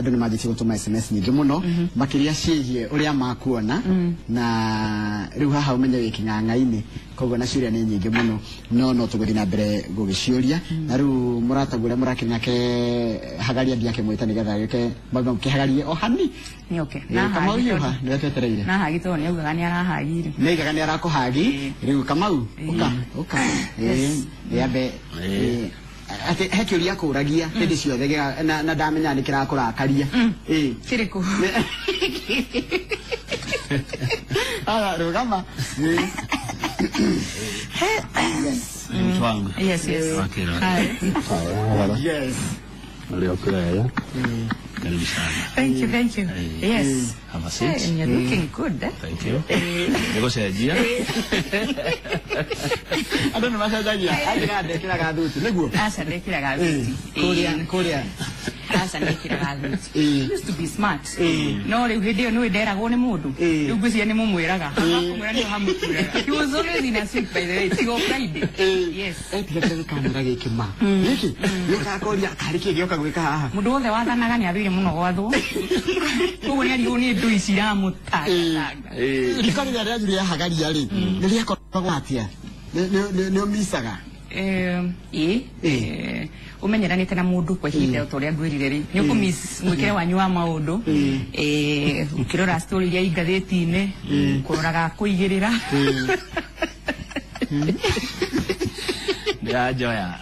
gũtũma SMS nyingĩ mũno makĩria ciĩgiĩ ũrĩa makuona na rĩu haha ũmenye wĩ kĩng'ang'a-inĩ, koguo na ciũria nĩ nyingĩ mũno no tũgũthiĩ na mbere gũgĩciũria. Na rĩu mũrataguo ũrĩa mũrakĩrĩ nake Hagaria ndiakĩmwĩta nĩgetha gĩke kĩhagarie o hani. Nĩ okay. Kamau hiũha nĩwe twetereire. Na hagi tondũ nĩaugaga nĩ arahagire. Nĩaigaga nĩ arakũhagi. Rĩu Kamau ũka ũka. Yambe ati he kĩũria kũragia hĩndĩ ciothe na ndamenya nĩ kĩrakũrakaria. Kĩrĩkũ? Ara rũgama. Yes. Mtu wangu. Yes, yes. Okay. Hi. Yes. Ndio Karibu sana. Thank you, thank you. Yes. Have a seat. And you're looking good, eh? Thank you. Nĩgũcenjia. Andũ nĩ macenjagia. Anjĩra ndekĩraga thuti, nĩguo? Aca ndekĩraga thuti. Kũrĩa kũrĩa. Aca ndekĩraga thuti. Used to be smart. No rĩu hĩndĩ ĩyo nĩwe nderagwo nĩ mũndũ. Rĩu ngwĩciria nĩ mũmwĩraga. Kũmwĩra nĩho hamũturaga. He was always in a suit, by the way. Tigo Friday. Yes. Tiga kĩrĩa kamera gĩkĩ ma. Gĩkĩ gĩũkaga kũria karĩ kĩ gĩũka gwĩka haha. Mũndũ wothe wathanaga nĩ athire mũno gwathwo. Koguo nĩ arigwo nĩ ndũ ici iramũtangatanga. Riko rĩrĩa rĩanyu rĩa Hagaria rĩ, nĩ rĩakoragwo atĩa? Nĩ ũmicaga? Ĩĩ. Ũmenyeranĩte na mũndũ kwa ihinda ta ũrĩa ngwĩrire rĩ, nĩ ũkũmiss mwĩkĩre wanyu wa maũndũ. Ũkĩrora story iria i ngathĩti-inĩ, kũroraga kũigĩrĩra. Ndĩranjoya.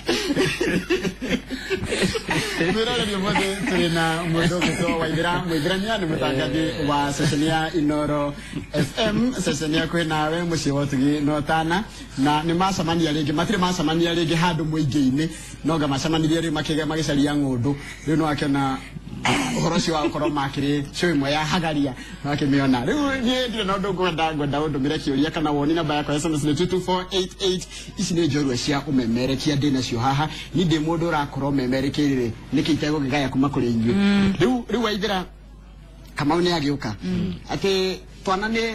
Mwĩroreri ũmũthĩ tũrĩ na mũndũ ũgwĩtwo Waithira Mũithirania, nĩ mũtangathi wa ceceni ya Inoro FM, ceceni ya kwĩ nawe mũciĩ wa ũtugi na ũtana. Na nĩ macemania rĩngĩ, matirĩ macemania rĩngĩ handũ mũingĩ-inĩ, no nga macemanirie rĩu magĩcaria ng'ũndũ. Rĩu no akĩona ũhoro ũcio wa gũkorwo makĩrĩ show ĩmwe ya Hagaria, no akĩmĩona. Rĩu niĩ ndirĩ na ũndũ ngwenda ũndũmĩre kĩũria kana woni. Namba yakwa ya SMS nĩ 22488. Ici nĩ njorua cia ũmemerekia ndĩ nacio haha. Niĩ ndĩ mũndũ ũrakorwo ũmemerekeire nĩkĩ itegũkĩgaya kuma kũrĩ inyuĩ. Rĩu Waithira, Kamau nĩ agĩũka atĩ twana nĩ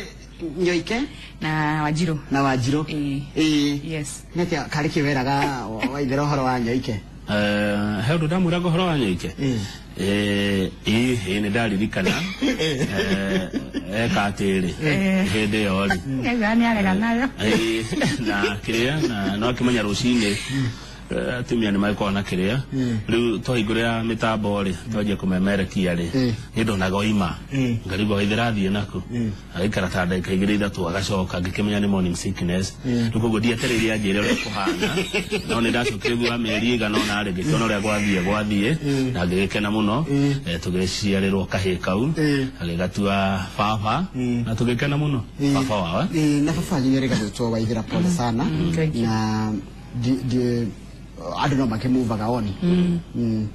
Nyoike na Wanjirũ. Na Wanjirũ. Yes. Nĩ atĩa karĩ kĩ weraga Waithira ũhoro wa Nyoike? He ũndũ ndamwĩraga ũhoro wa Nyoike? Ĩĩ nĩ ndaririkana. Eka atĩrĩ hĩndĩ ĩyo rĩ. Nĩaugaga nĩ arega nayo. Na kĩrĩa na no akĩmenya rũcinĩ Atumia nĩ magĩkoragwo na kĩrĩa rĩu twahingũrĩra mĩtambo rĩ twanjia kũmemerekia rĩ niĩ ndonaga oima ngarigwo Waithera athiĩ naku agaikara ta ndagĩka igĩrĩ ithatũ agacoka ngĩkĩmenya nĩ morning sickness. Rĩu koguo ndietereire anjĩre ũrĩa kũhana, no nĩ ndacokire thutha wa mĩeri ĩigana ũna rĩ ngĩkĩona ũrĩa gwathiĩ na ngĩgĩkena mũno. Tũgĩciarĩrwo kahĩĩ kau agĩgatua baba na tũgĩkena mũno baba wao. Na baba wanyu nĩ gwĩtwo Waithera, pole sana. Na andũ no makĩmuvaga on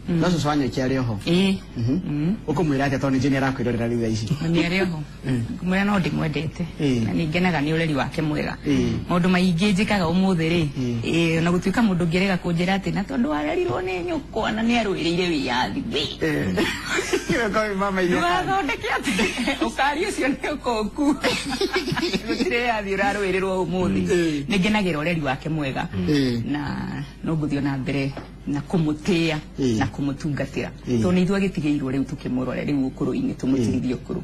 no cũcũ wa Nyoike arĩ oho? Ĩĩ. Ũkũmwĩra atĩa, tondũ nĩ nĩ arakwĩrorera rĩu thaa ici? Mami arĩ oho, ngũmwĩra no ndĩmwendete na nĩ ngenaga nĩ ũreri wake mwega. Maũndũ maingĩ njĩkaga ũmũthĩ rĩ, ona gũtuĩka mũndũ ũngĩrega kũnjĩra atĩ na tondũ warerirwo nĩ nyũkwa na nĩ arũĩrĩire wĩyathi we ndũgathondeke atĩ ũkari ũcio nĩ ũkũku, gũtirĩ wĩyathi ũrarũĩrĩrwo ũmũthĩ. Nĩ ngenagĩra ũreri wake mwega na no ngũthiĩ na mbere na kũmũtĩĩa na kũmũtungatĩra, tondũ nĩ ithuĩ agĩtigĩirwo rĩu tũkĩmũrore rĩu ũkũrũ-inĩ, tũmũtigithie ũkũrũ.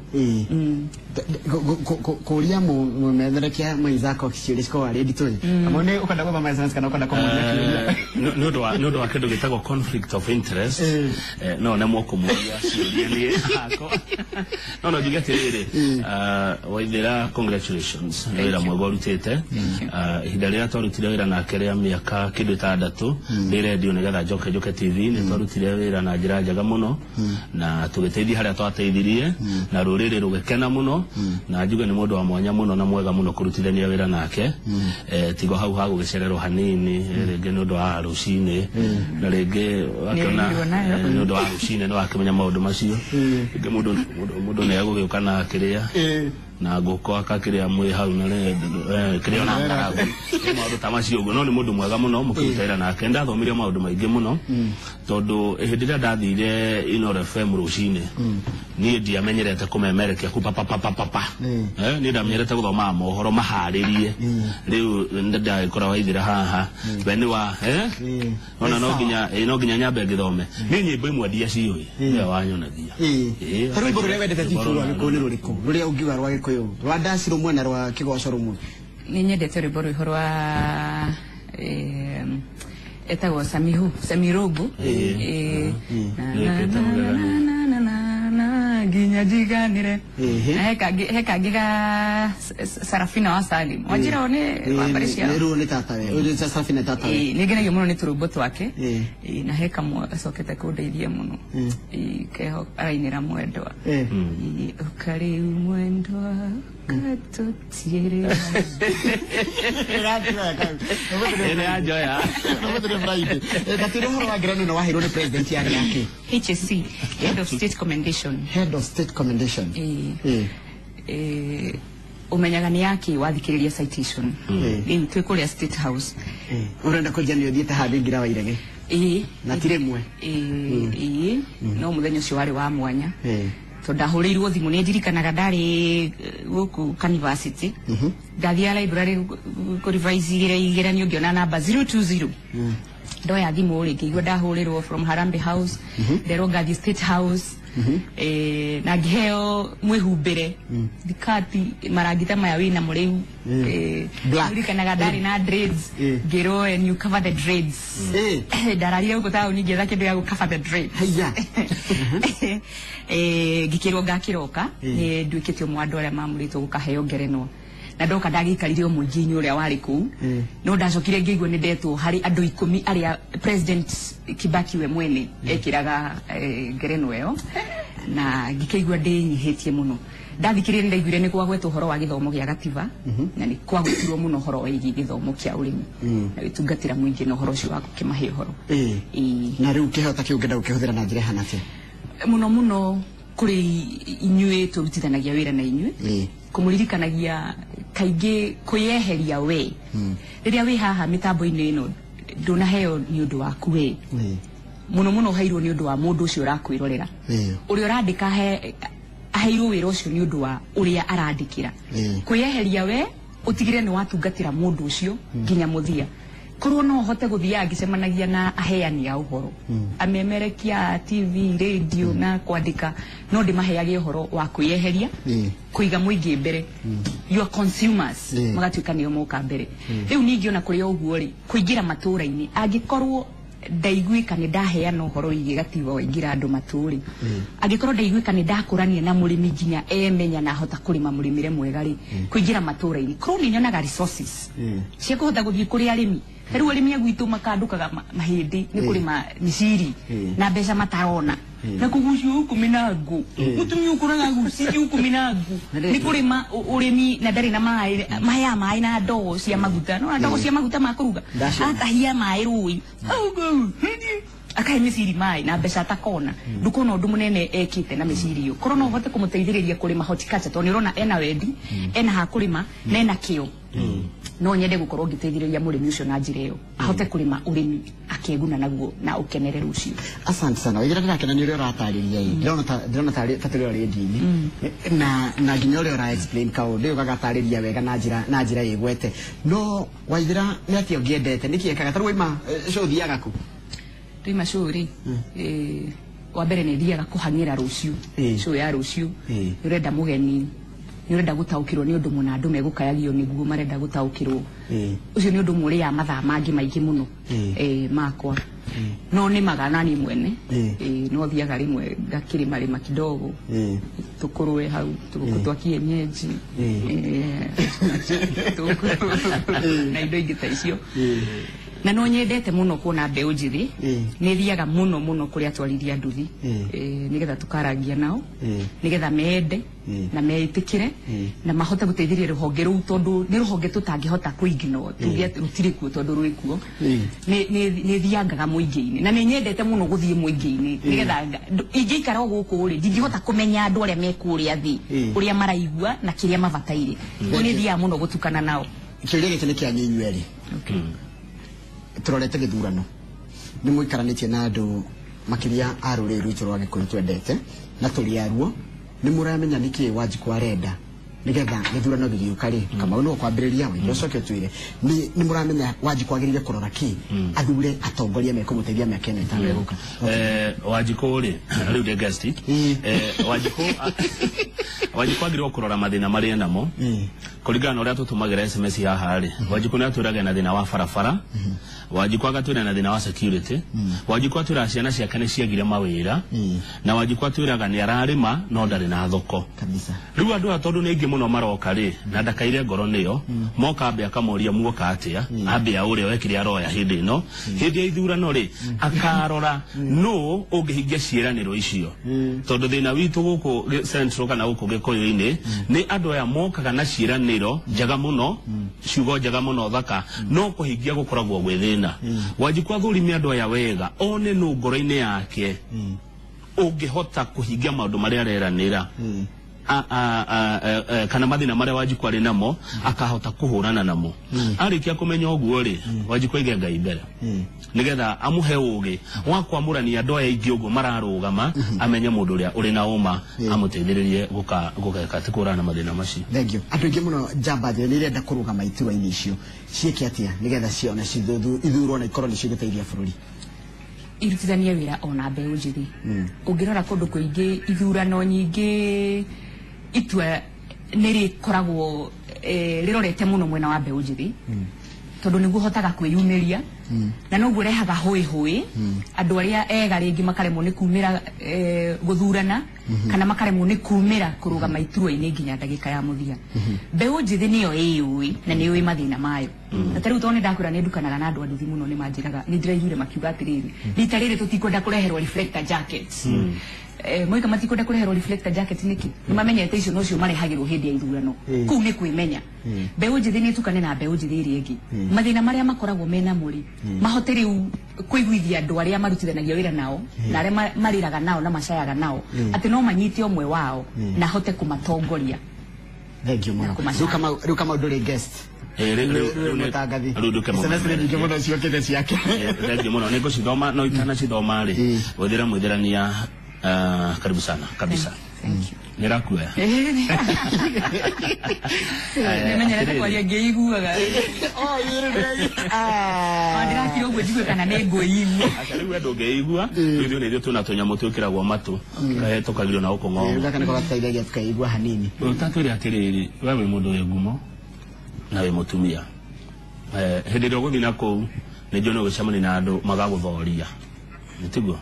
Kũria mũmemerekia mwenzako ciũria cikoragwo arĩ nditũ ĩ, kamwe nĩ ũkwenda gũthoma SMS kana ũkwenda kũmũria kĩũria? Nĩ ũndũ wa kĩndũ gĩtagwo conflict of interest, no nemwo kũmũria ciũria niĩ hakwa, no njuge atĩrĩrĩ, Waithera, congratulations nĩ wĩra mwega ũrutĩte. Ihinda rĩrĩa twarutire wĩra nake rĩa mĩaka kĩndũ 6 ndĩ redio nĩgetha njoke njoke TV, nĩ twarutire wĩra na njĩra njega mũno na tũgĩteithia harĩa twateithirie na rũrĩrĩ rũgĩkena mũno, na njuge nĩ mũndũ wa mwanya mũno na mwega mũno kũrutithania wĩra nake. Tigo hau hagũgĩcererwo hanini, rĩngĩ nĩ ũndũ wa rũcinĩ na rĩngĩ wakĩona Nĩrĩirwo nayo. Nĩ ũndũ wa rũcinĩ nĩ wakĩmenya maũndũ macio, rĩngĩ mũndũ nĩ egũgĩũka na kĩrĩa na ngũkũ akakĩrĩa mwĩ hau na kĩrĩa ona ng'aragu, nĩ maũndũ ta macio ũguo, no nĩ mũndũ mwega mũno mũkĩruta wĩra nake. Ndathomire maũndũ maingĩ mũno tondũ hĩndĩ ĩrĩa ndathire Inooro FM rũcinĩ niĩ ndiamenyerete kũmemerekia ku papapapapa. Niĩ ndamenyerete gũthomaga mohoro maharĩrie, rĩu ndagĩkora Waithera haha we nĩ wa ona no nginya nyambe ngĩthome niĩ nyĩmbo imwe ndiaciũĩ, nĩwe wanyonagia. Ta rwĩmbo rũrĩa wendete biũ rwa Gĩkũyũ nĩ rũrĩkũ, rũrĩa ũngiuga rwa Gĩkũyũ, rwa ndaci rũmwe na rwa kĩgoco rũmwe? Nĩ nyendete rwĩmbo rwĩho rwa etagwo Samihu Samirogo. Na, na, Nĩkĩte na, mũgegania. na, na, na, na, nginya njiganĩre. Na he kangĩ ga Sarafina wa Salim wanjĩra nĩ wa mbarĩ ciao. Nĩ rũo nĩ tatawe ũyũ, Sarafina tatawe. Nĩ ngenagio mũno nĩ tũrũmbo twake. Na he kamwe acokete kũndeithia mũno. Keho arainĩra mwendwa. Ũka rĩu mwendwa ũkatũtiĩrĩra. Ĩrĩa ya njoya. Gatĩrĩ ũhoro wa ngerenwa ĩno waheirwo nĩ president yarĩ yake? HSC, Head of State Commendation. Head of State Commendation. Ũmenyaga nĩ yake wathikĩrĩria citation. Rĩu twĩ kũrĩa State House. Ũrenda kũnjia nĩ ũthiĩte handũ Thingira wa Irege? Ĩĩ. Na ti rĩmwe? Ĩĩ, no mũthenya ũcio warĩ wa mwanya tondũ ndahũrĩirwo thimũ. Nĩ ndirikanaga ndarĩ gũkũ university, ndathiaga library kũ-revise igeranio, ngĩona namba 020, ndoya thimũ rĩ, ngĩigua ndahũrĩrwo from Harambee House, nderwo ngathiĩ State House, na ngĩheo mwĩhumbĩre thikati marangi ta maya wĩnamo rĩu. Black. Ndirikanaga ndarĩ na dreads, ngĩrwo, "And you cover the dreads." Ndararire gũkũ taũni ngĩetha kĩndũ gĩa gũ cover the dreads. Haiya. Ngĩkĩrwo ngakĩroka nĩ nduĩkĩte ũmwe wa andũ arĩa mamũrĩtwo gũkaheo ngerenwa, na ndoka ndagĩikarire o mũingĩ-inĩ ũrĩa warĩ kũu, no ndacokire ngĩigua nĩ ndetwo harĩ andũ 10 arĩa President Kibaki we mwene ekĩraga ngerenwa ĩyo, na ngĩkĩigua ndĩnyihĩtie mũno. Ndathikĩrĩria nĩ ndaiguire nĩ kwagwetwo ũhoro wa gĩthomo gĩa gatiba, na nĩ kwagwetirwo mũno ũhoro wĩgiĩ gĩthomo kĩa ũrĩmi na gĩtungatĩra mũingĩ na ũhoro ũcio wa gũkĩmahe ũhoro. Na rĩu kĩheo ta kĩu ũngĩenda gũkĩhũthĩra na njĩra ĩhana atĩa? Mũno mũno kũrĩ inyuĩ tũrutithanagia wĩra na inyuĩ, kũmũririkanagia kaingĩ kwĩyeheria we rĩrĩa wĩ haha mĩtambo-inĩ ĩno, ndũnaheo nĩ ũndũ waku we, mũno mũno ũheirwo nĩ ũndũ wa mũndũ ũcio ũrakwĩrorera, ũrĩa ũrandĩka aheirwo wĩra ũcio nĩ ũndũ wa ũrĩa arandĩkĩra. Kwĩyeheria we ũtigĩre nĩ watungatĩra mũndũ ũcio nginya mũthia. Korwo no hote guthiaga ngicemanagia na aheani a uhoro, amemerekia TV, radio na kwandika, no ndimaheage uhoro wa kwiyeheria, kuiga muingi mbere, your consumers magatuika nio moka mbere. Riu ningi ona kuri uguo ri kuingira matura-ini, angikorwo ndaiguika ni ndaheana uhoro wigie gatiba waingira andu maturi, angikorwo ndaiguika ni ndakurania na murimi nginya emenya na hota kurima murimire mwega ri, kuingira matura-ini korwo ni nyonaga resources cia kuhota guthii kuri arimi. Riu arimi a gwitu makandukaga mahindi ni kurima miciri na mbeca matarona, na kugucio ikumi na ngu mutumia ukuraga gucio ikumi na ngu ni kurima urimi na ndari na maai, maheaga maai na ndoo cia maguta, no ndoo cia maguta ma kuruga, atahia maai rui akahe miciri maai na mbeca atakona. Ndukona undu munene ekite na miciri iyo, korwo no uhote kumuteithiriria kurima horticulture, tondu urona ena wendi, ena ha kurima na ena kio, no nyende gukorwo ngiteithiriria murimi ucio na njira iyo ahote kurima urimi akeguna naguo na ukenere rucio. Asante sana. Waithira, ndirakena ni uria uratariria ii, ndirona ta turi radio-ini na nginya uria ura explain kaundu ugagatariria wega na njira igwete. No Waithira, ni atia ungiendete niki ekaga ta waima show thiaga ku? Tuima show ri, wa mbere ni thiaga kuhangira rucio, show ya rucio ni urenda mugeni, ni urenda gutaukirwo ni undu muna andu megukayagio niguo marenda gutaukirwo, ucio ni undu muri ya mathaa mangi maingi muno makwa. No ni magana ni mwene, no thiaga rimwe ngakirima rima kidogo, tukurwe hau tuguku twa kienyeji na indo ingi ta icio. Na no nyendete muno kuona mbeu njithi, ni thiaga muno muno kuria atwarithia nduthi, nigetha tukarangia nao, nigetha mende na meitikire na mahote guteithiria ruhonge ruu, tondu ni ruhonge tutangihota kuignore, tuge rutiri kuo tondu rwi kuo. Ni thiangaga muingi-ini na ni nyendete muno guthii muingi-ini, nigetha ingĩikara o gũkũ rĩ, ndingĩhota kũmenya andũ arĩa me kũrĩa thĩ ũrĩa maraigua na kĩrĩa mabataire. Nĩ thiaga mũno gũtukana nao. Kĩũria gĩkĩ nĩ kĩanyu inyuerĩ. Turorete gĩthurano, nĩ mũikaranĩtie na andũ makĩria a rũrĩrĩ rwitũ rwa Gĩkũyũ twendete na tũrĩ aruo, nĩ mũramenya nĩkĩ Wanjikũ arenda nĩgetha gĩthurano gĩgĩũka rĩ? Kamau nĩwe ũkwambĩrĩria, Waithira ũcoke ũtwĩre nĩ mũramenya Wanjikũ agĩrĩire kũrora kĩ athure atongoria mekũmũteithia mĩaka ĩno ĩtano ĩgũka. Wanjikũ rĩ, rĩu ndĩ guest. Wanjikũ agĩrĩirwo kũrora mathĩna marĩa enamo kũringana na ũrĩa tũtũmagĩra SMS haha rĩ. Wanjikũ nĩ atwĩraga na thĩna wa barabara, Wanjikũ agatwĩra na thĩna wa security, Wanjikũ atwĩraga ciana ciake nĩ ciagire mawĩra, na Wanjikũ atwĩraga nĩ ararĩma no ndarĩ na thoko kabisa. Rĩu andũ aya tondũ nĩ aingĩ mũno maroka rĩ, na ndakaire ngoro nĩyo moka, ambe akamoria muoka atĩa, ambe aũrĩa wekire aroya hĩndĩ ĩno hĩndĩ ya ithurano rĩ, akarora nũ ũngĩhingia ciĩranĩro icio, tondũ thĩna witũ gũkũ Central kana gũkũ Gĩkũyũ-inĩ nĩ andũ aya mokaga na ciĩranĩro njega mũno, ciugo njega mũno thaka, no kũhingia gũkoragwo gwĩ thĩna. Wanjikũ athũrime andũ aya wega, one nũ ngoro-inĩ yake ũngĩhota kũhingia maũndũ marĩa areranĩra, kana mathĩna marĩa Wanjikũ arĩ namo akahota kũhũrana namo. Arĩkia kũmenya ũguo rĩ, Wanjikũ aige Ngai mbere nĩgetha amũhe ũgĩ wa kwamũrania andũ aya aingĩ ũguo mararũgama, amenye mũndũ ũrĩa ũrĩ na ũma amũteithĩrĩrie gũgeka atĩ kũhũrana na mathĩna macio. Thank you. Andũ aingĩ mũno njamba njĩthĩ nĩ irenda kũrũgama iturwa-inĩ icio, ciĩke atĩa nĩgetha cione ithurwo na ikorwo nĩ cigũteithia bũrũri? Irutithanie wĩra ona mbeũ njĩthĩ. Ũngĩrora kũndũ kũingĩ ithurano nyingĩ itua nĩ rĩkoragwo rĩrorete mũno mwena wa mbeũ njĩthĩ, tondũ nĩguo hotaga kwĩyumĩria na noguo rehaga hũĩ hũĩ, andũ arĩa ega rĩngĩ makaremwo nĩ kumĩra gũthurana, kana makaremwo nĩ kumĩra kũrũgama iturwa-inĩ nginya ndagĩka ya mũthia. Mbeũ njĩthĩ nĩyo ĩyũĩ na nĩyũĩ mathĩna mayo. Na ta rĩu tondũ nĩndakwĩra nĩndukanaga na andũ a nduthi mũno, nĩmanjĩraga, nĩndĩraiguire makiuga atĩrĩrĩ, rita rĩrĩ tũtikwenda kũreherwo reflector jackets. Moiga matikwenda kũreherwo reflector jacket nĩkĩ? Nĩmamenyete icio nocio marehagĩrwo hĩndĩ ya ithurano. Kũu nĩ kwĩmenya. Mbeũ njĩthĩ nĩ ĩtukane na mbeũ njĩthĩ ĩrĩa ĩngĩ, mathĩna marĩa makoragwo mena mũrĩ mahote rĩu kũiguithia andũ arĩa marutithanagia wĩra nao na arĩa marĩraga nao na macayaga nao atĩ no manyite ũmwe wao na ahote kũmatongoria. Thank you mũno. Rĩu Kamau ndũrĩ guest. Rĩu mũtangathi. Rĩu nduke SMS nĩ nyingĩ mũno ciokĩte ciake. Thank you mũno, nĩngũcithoma no itanacithoma rĩ, Waithira mwithirania, karibu sana kabisa. Thank you. Nä rakuoya. Nĩmenyerete kwaria ngĩiguaga. Ndĩrakira ũguo njigue kana nĩ ngwĩigua. Aca rĩu we ndũngĩigua, rĩu ithuĩ nĩ ithuĩ twĩna tũnyamũ twĩkĩragwo matũ tũkagirio na gũkũ ng'ongo. Gaka nĩko gatũteithagia tũkaigua hanini. Ũtatwĩre atĩrĩrĩ, we wĩ mũndũ wĩ ngumo na wĩ mũtumia, hĩndĩ ĩrĩa ũgũthiĩ na kũu nĩ njũĩ nĩ ũgũcemania na andũ magagũthoria, nĩ tiguo?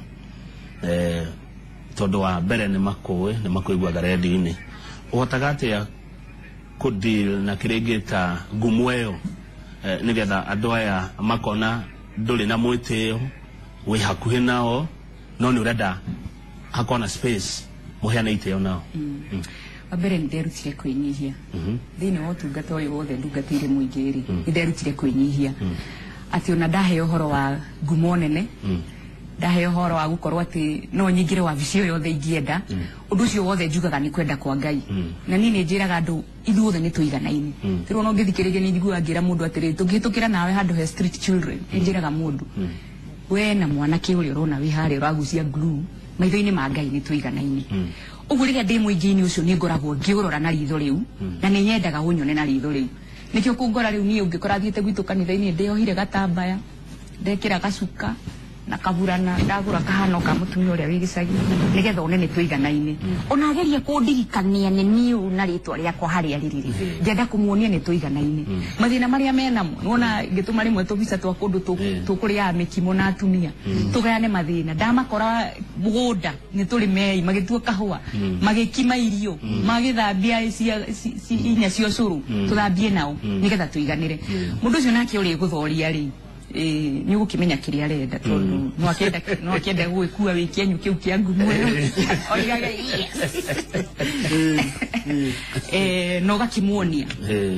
Tondũ wa mbere nĩ makũĩ, nĩ makũiguaga redio-inĩ. Ũhotaga atĩa kũ deal na kĩrĩa ingĩta ngumo ĩyo, nĩgetha andũ aya makona ndũrĩ na mwĩtĩo, wĩ hakuhĩ nao, no nĩ ũrenda hakorwo na space mũheane itĩo nao? Wa mbere nĩ nderutire kwĩnyihia thĩinĩ wa ũtungata ũyũ wothe ndungatĩire mũingĩ rĩ, nĩ nderutire kwĩnyihia atĩ ona ndaheo ũhoro wa ngumo nene, ndaheo ũhoro wa gũkorwo atĩ no nyingĩre wabici o yothe ingĩenda, ũndũ ũcio wothe njugaga nĩ kwenda kwa Ngai. Na niĩ nĩ njĩraga andũ ithuothe nĩ tũiganaine. Rĩu ona ũngĩthikĩrĩria nĩ njiguaga ngĩra mũndũ atĩrĩrĩ, tũngĩhĩtũkĩra nawe handũ he street children, nĩ njĩraga mũndũ we na mwanake ũrĩa ũrona wĩ harĩa ũragucia glue, maitho-inĩ ma Ngai nĩ tũiganaine. Ũguo rĩrĩa ndĩ mũingĩ-inĩ ũcio nĩ ngoragwo ngĩũrora na ritho rĩu, na nĩ nyendaga ũnyone na ritho rĩu. Nĩkĩo kũngora rĩu niĩ ũngĩkora thiĩte gwitũ kanitha-inĩ ndĩohire gatambaya, ndekĩra gacuka na kaburana, ndagũra kahano ka mũtumia ũrĩa wĩ gĩcagi, nĩgetha one nĩ tũiganaine. Ona ageria kũndirikania nĩ niĩ ũũ na rĩtwa rĩakwa harĩa rĩrĩ, ngenda kũmuonia nĩ tũiganaine. Mathĩna marĩa menamo, nĩwona ngĩtũma rĩmwe tũbica twa kũndũ tũkũrĩaga mĩkimo na atumia, tũgayane mathĩna. Ndamakora mũgũnda nĩ tũrĩmei, magĩtua kahũa, magĩkima irio, magĩthambia inya cia ũcũrũ, tũthambie nao nĩgetha tũiganĩre. Mũndũ ũcio nake ũrĩa gũthoria rĩ, nĩ ũgũkĩmenya kĩrĩa arenda, tondũ no akĩenda gũgĩkua wĩ kĩenyũ kĩu kĩa ngumo ĩyo. Oigaga yes. Na ũgakĩmuonia.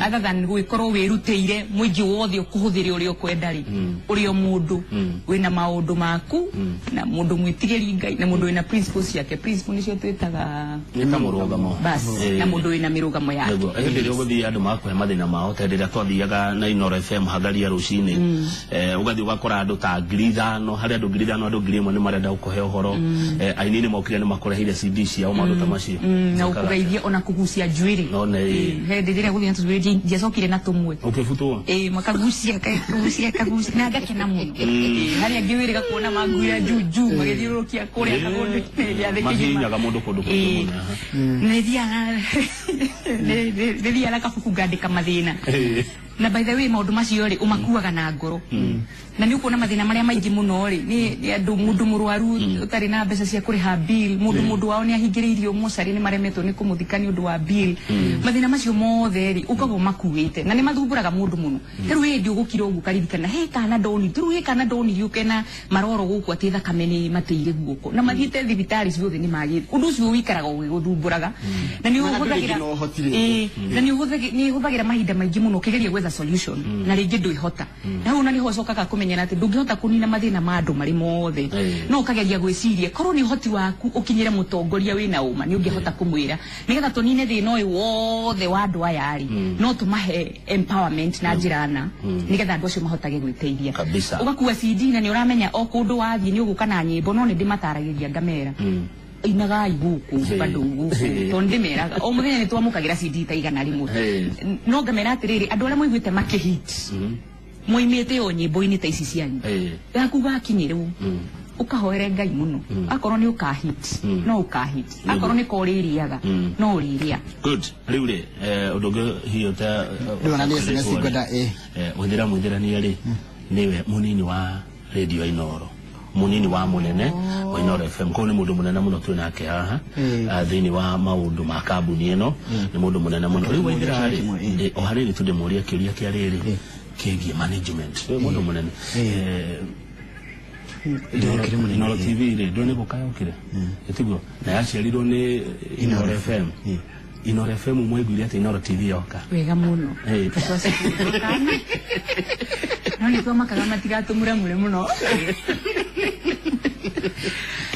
Other than gũgĩkorwo wĩrutĩire mũingĩ wothe ũkũhũthĩre ũrĩa ũkwenda rĩ, ũrĩ o mũndũ wĩna maũndũ maku, na mũndũ mwĩtigĩri Ngai, na mũndũ wĩna principles ciake. Principle nĩcio twĩtaga nĩ ta mũrũgamo. Bas, na mũndũ wĩna mĩrũgamo yake. Nĩguo hĩndĩ ĩrĩa ũgũthiĩ andũ magakũhe mathĩna mao, ta hĩndĩ ĩrĩa twathiaga na Inooro FM Hagaria rũcinĩ, ũgathiĩ ũgakora andũ ta 5,000, harĩ andũ 5,000, andũ 1,000 nĩ marenda gũkũhe ũhoro. Aini nĩ mokire nĩ makũreheire CD ciao, maũndũ ta macio. Na ũkũgeithia ona kũgucia njuĩrĩ. No nĩ Hĩndĩ ĩrĩa gũthiĩ na tũcuĩrĩ ndiacokire na tũmwe. Ũkĩbutwo? Makagucia, kagucia, kagucia, na ngakena mũno. Harĩa angĩ wĩrĩga kuona manguire juu juu, magĩthiũrũrũkia kũrĩa kagũndũ gĩathĩ kĩgima. Mahihinyaga mũndũ kũndũ kũingĩ mũno. Nĩ thiaga na kabuku ngandĩka mathĩna. Na by the way, maũndũ macio rĩ, ũmakuaga na ngoro, na nĩ ũkuona mathĩna marĩa maingĩ mũno rĩ nĩ andũ, mũndũ mũrwaru ũtarĩ na mbeca cia kũrĩha bill, mũndũ wao nĩ ahingĩrĩirio mocarĩ, nĩ maremetwo nĩ kũmũthika nĩ ũndũ wa bill. Mathĩna macio mothe rĩ, ũkagwo makuĩte na nĩ mathumbũraga mũndũ mũno. Ta rĩu hĩndĩ ũgũkira ũguo ũkaririkana he kana ndoni, ta rĩu he kana ndonire ũkena maroro gũkũ atĩ thakame nĩ mateire guoko na mathiĩte thibitarĩ ciothe nĩ magĩte. Ũndũ ũcio ũikaraga ũgĩgũthumbũraga na nĩ ũhũthagĩra rĩngĩ no ũhoti rĩngĩ. Na nĩ ũhũthagĩra mahinda maingĩ mũno ũkĩgeria gwetha solution, na rĩngĩ ndwĩhota. Na hau na nĩho ũcokaga kũmenyera atĩ ndũngĩhota kũnina mathĩna ma andũ marĩ mothe, no ũkageria gwĩciria korwo nĩ ũhoti waku ũkinyĩre mũtongoria wĩna ũma, nĩ ũngĩhota kũmwĩra nĩgetha tũnine thĩna ũyũ wothe wa andũ aya rĩ, no tũmahe empowerment na njĩra na nĩgetha andũ acio mahotage gwĩteithia. Kabisa. Ũgakua CD na nĩ ũramenya o kũndũ wathiĩ nĩ ũgũka na nyĩmbo, no nĩ ndĩmataragĩria ngamera inagai gũkũ bado gũkũ, tondũ ndĩmeraga o mũthenya nĩ twamũkagĩra CD ta 100. No ngamera atĩrĩrĩ, andũ arĩa moiguĩte makĩhit moimĩte o nyĩmbo-inĩ ta ici cianyu, yaku gakinyĩrwo ũkahoere Ngai mũno, akorwo nĩ ũkahit no ũkahit, akorwo nĩ ko ũrĩrĩaga no ũrĩrĩa. Good. Rĩu rĩ, ũndũ ũngĩ hihi ũta Rĩu ona nĩ SMS ngwenda, Waithĩra Mũithĩrania rĩ, nĩwe mũnini wa radio Inooro, mũnini wa mũnene wa Inooro FM. Koguo nĩ mũndũ mũnene mũno twĩ nake haha, thĩinĩ wa maũndũ ma kambuni ĩno, nĩ mũndũ mũnene mũno. Rĩu Waithĩra rĩ, o harĩrĩ tũndĩmũria kĩũria kĩa rĩrĩ kĩgiĩ management. Wĩ mũndũ mũnene. Ndĩrokire mũnene. Inooro TV rĩ, ndũĩ nĩ gũka yokire, ĩtiguo? Na yaciarirwo nĩ Inooro FM. Inooro FM mwaiguire atĩ Inooro TV yoka? Wega mũno. No nĩ twamakaga matigatũmuramure mũno,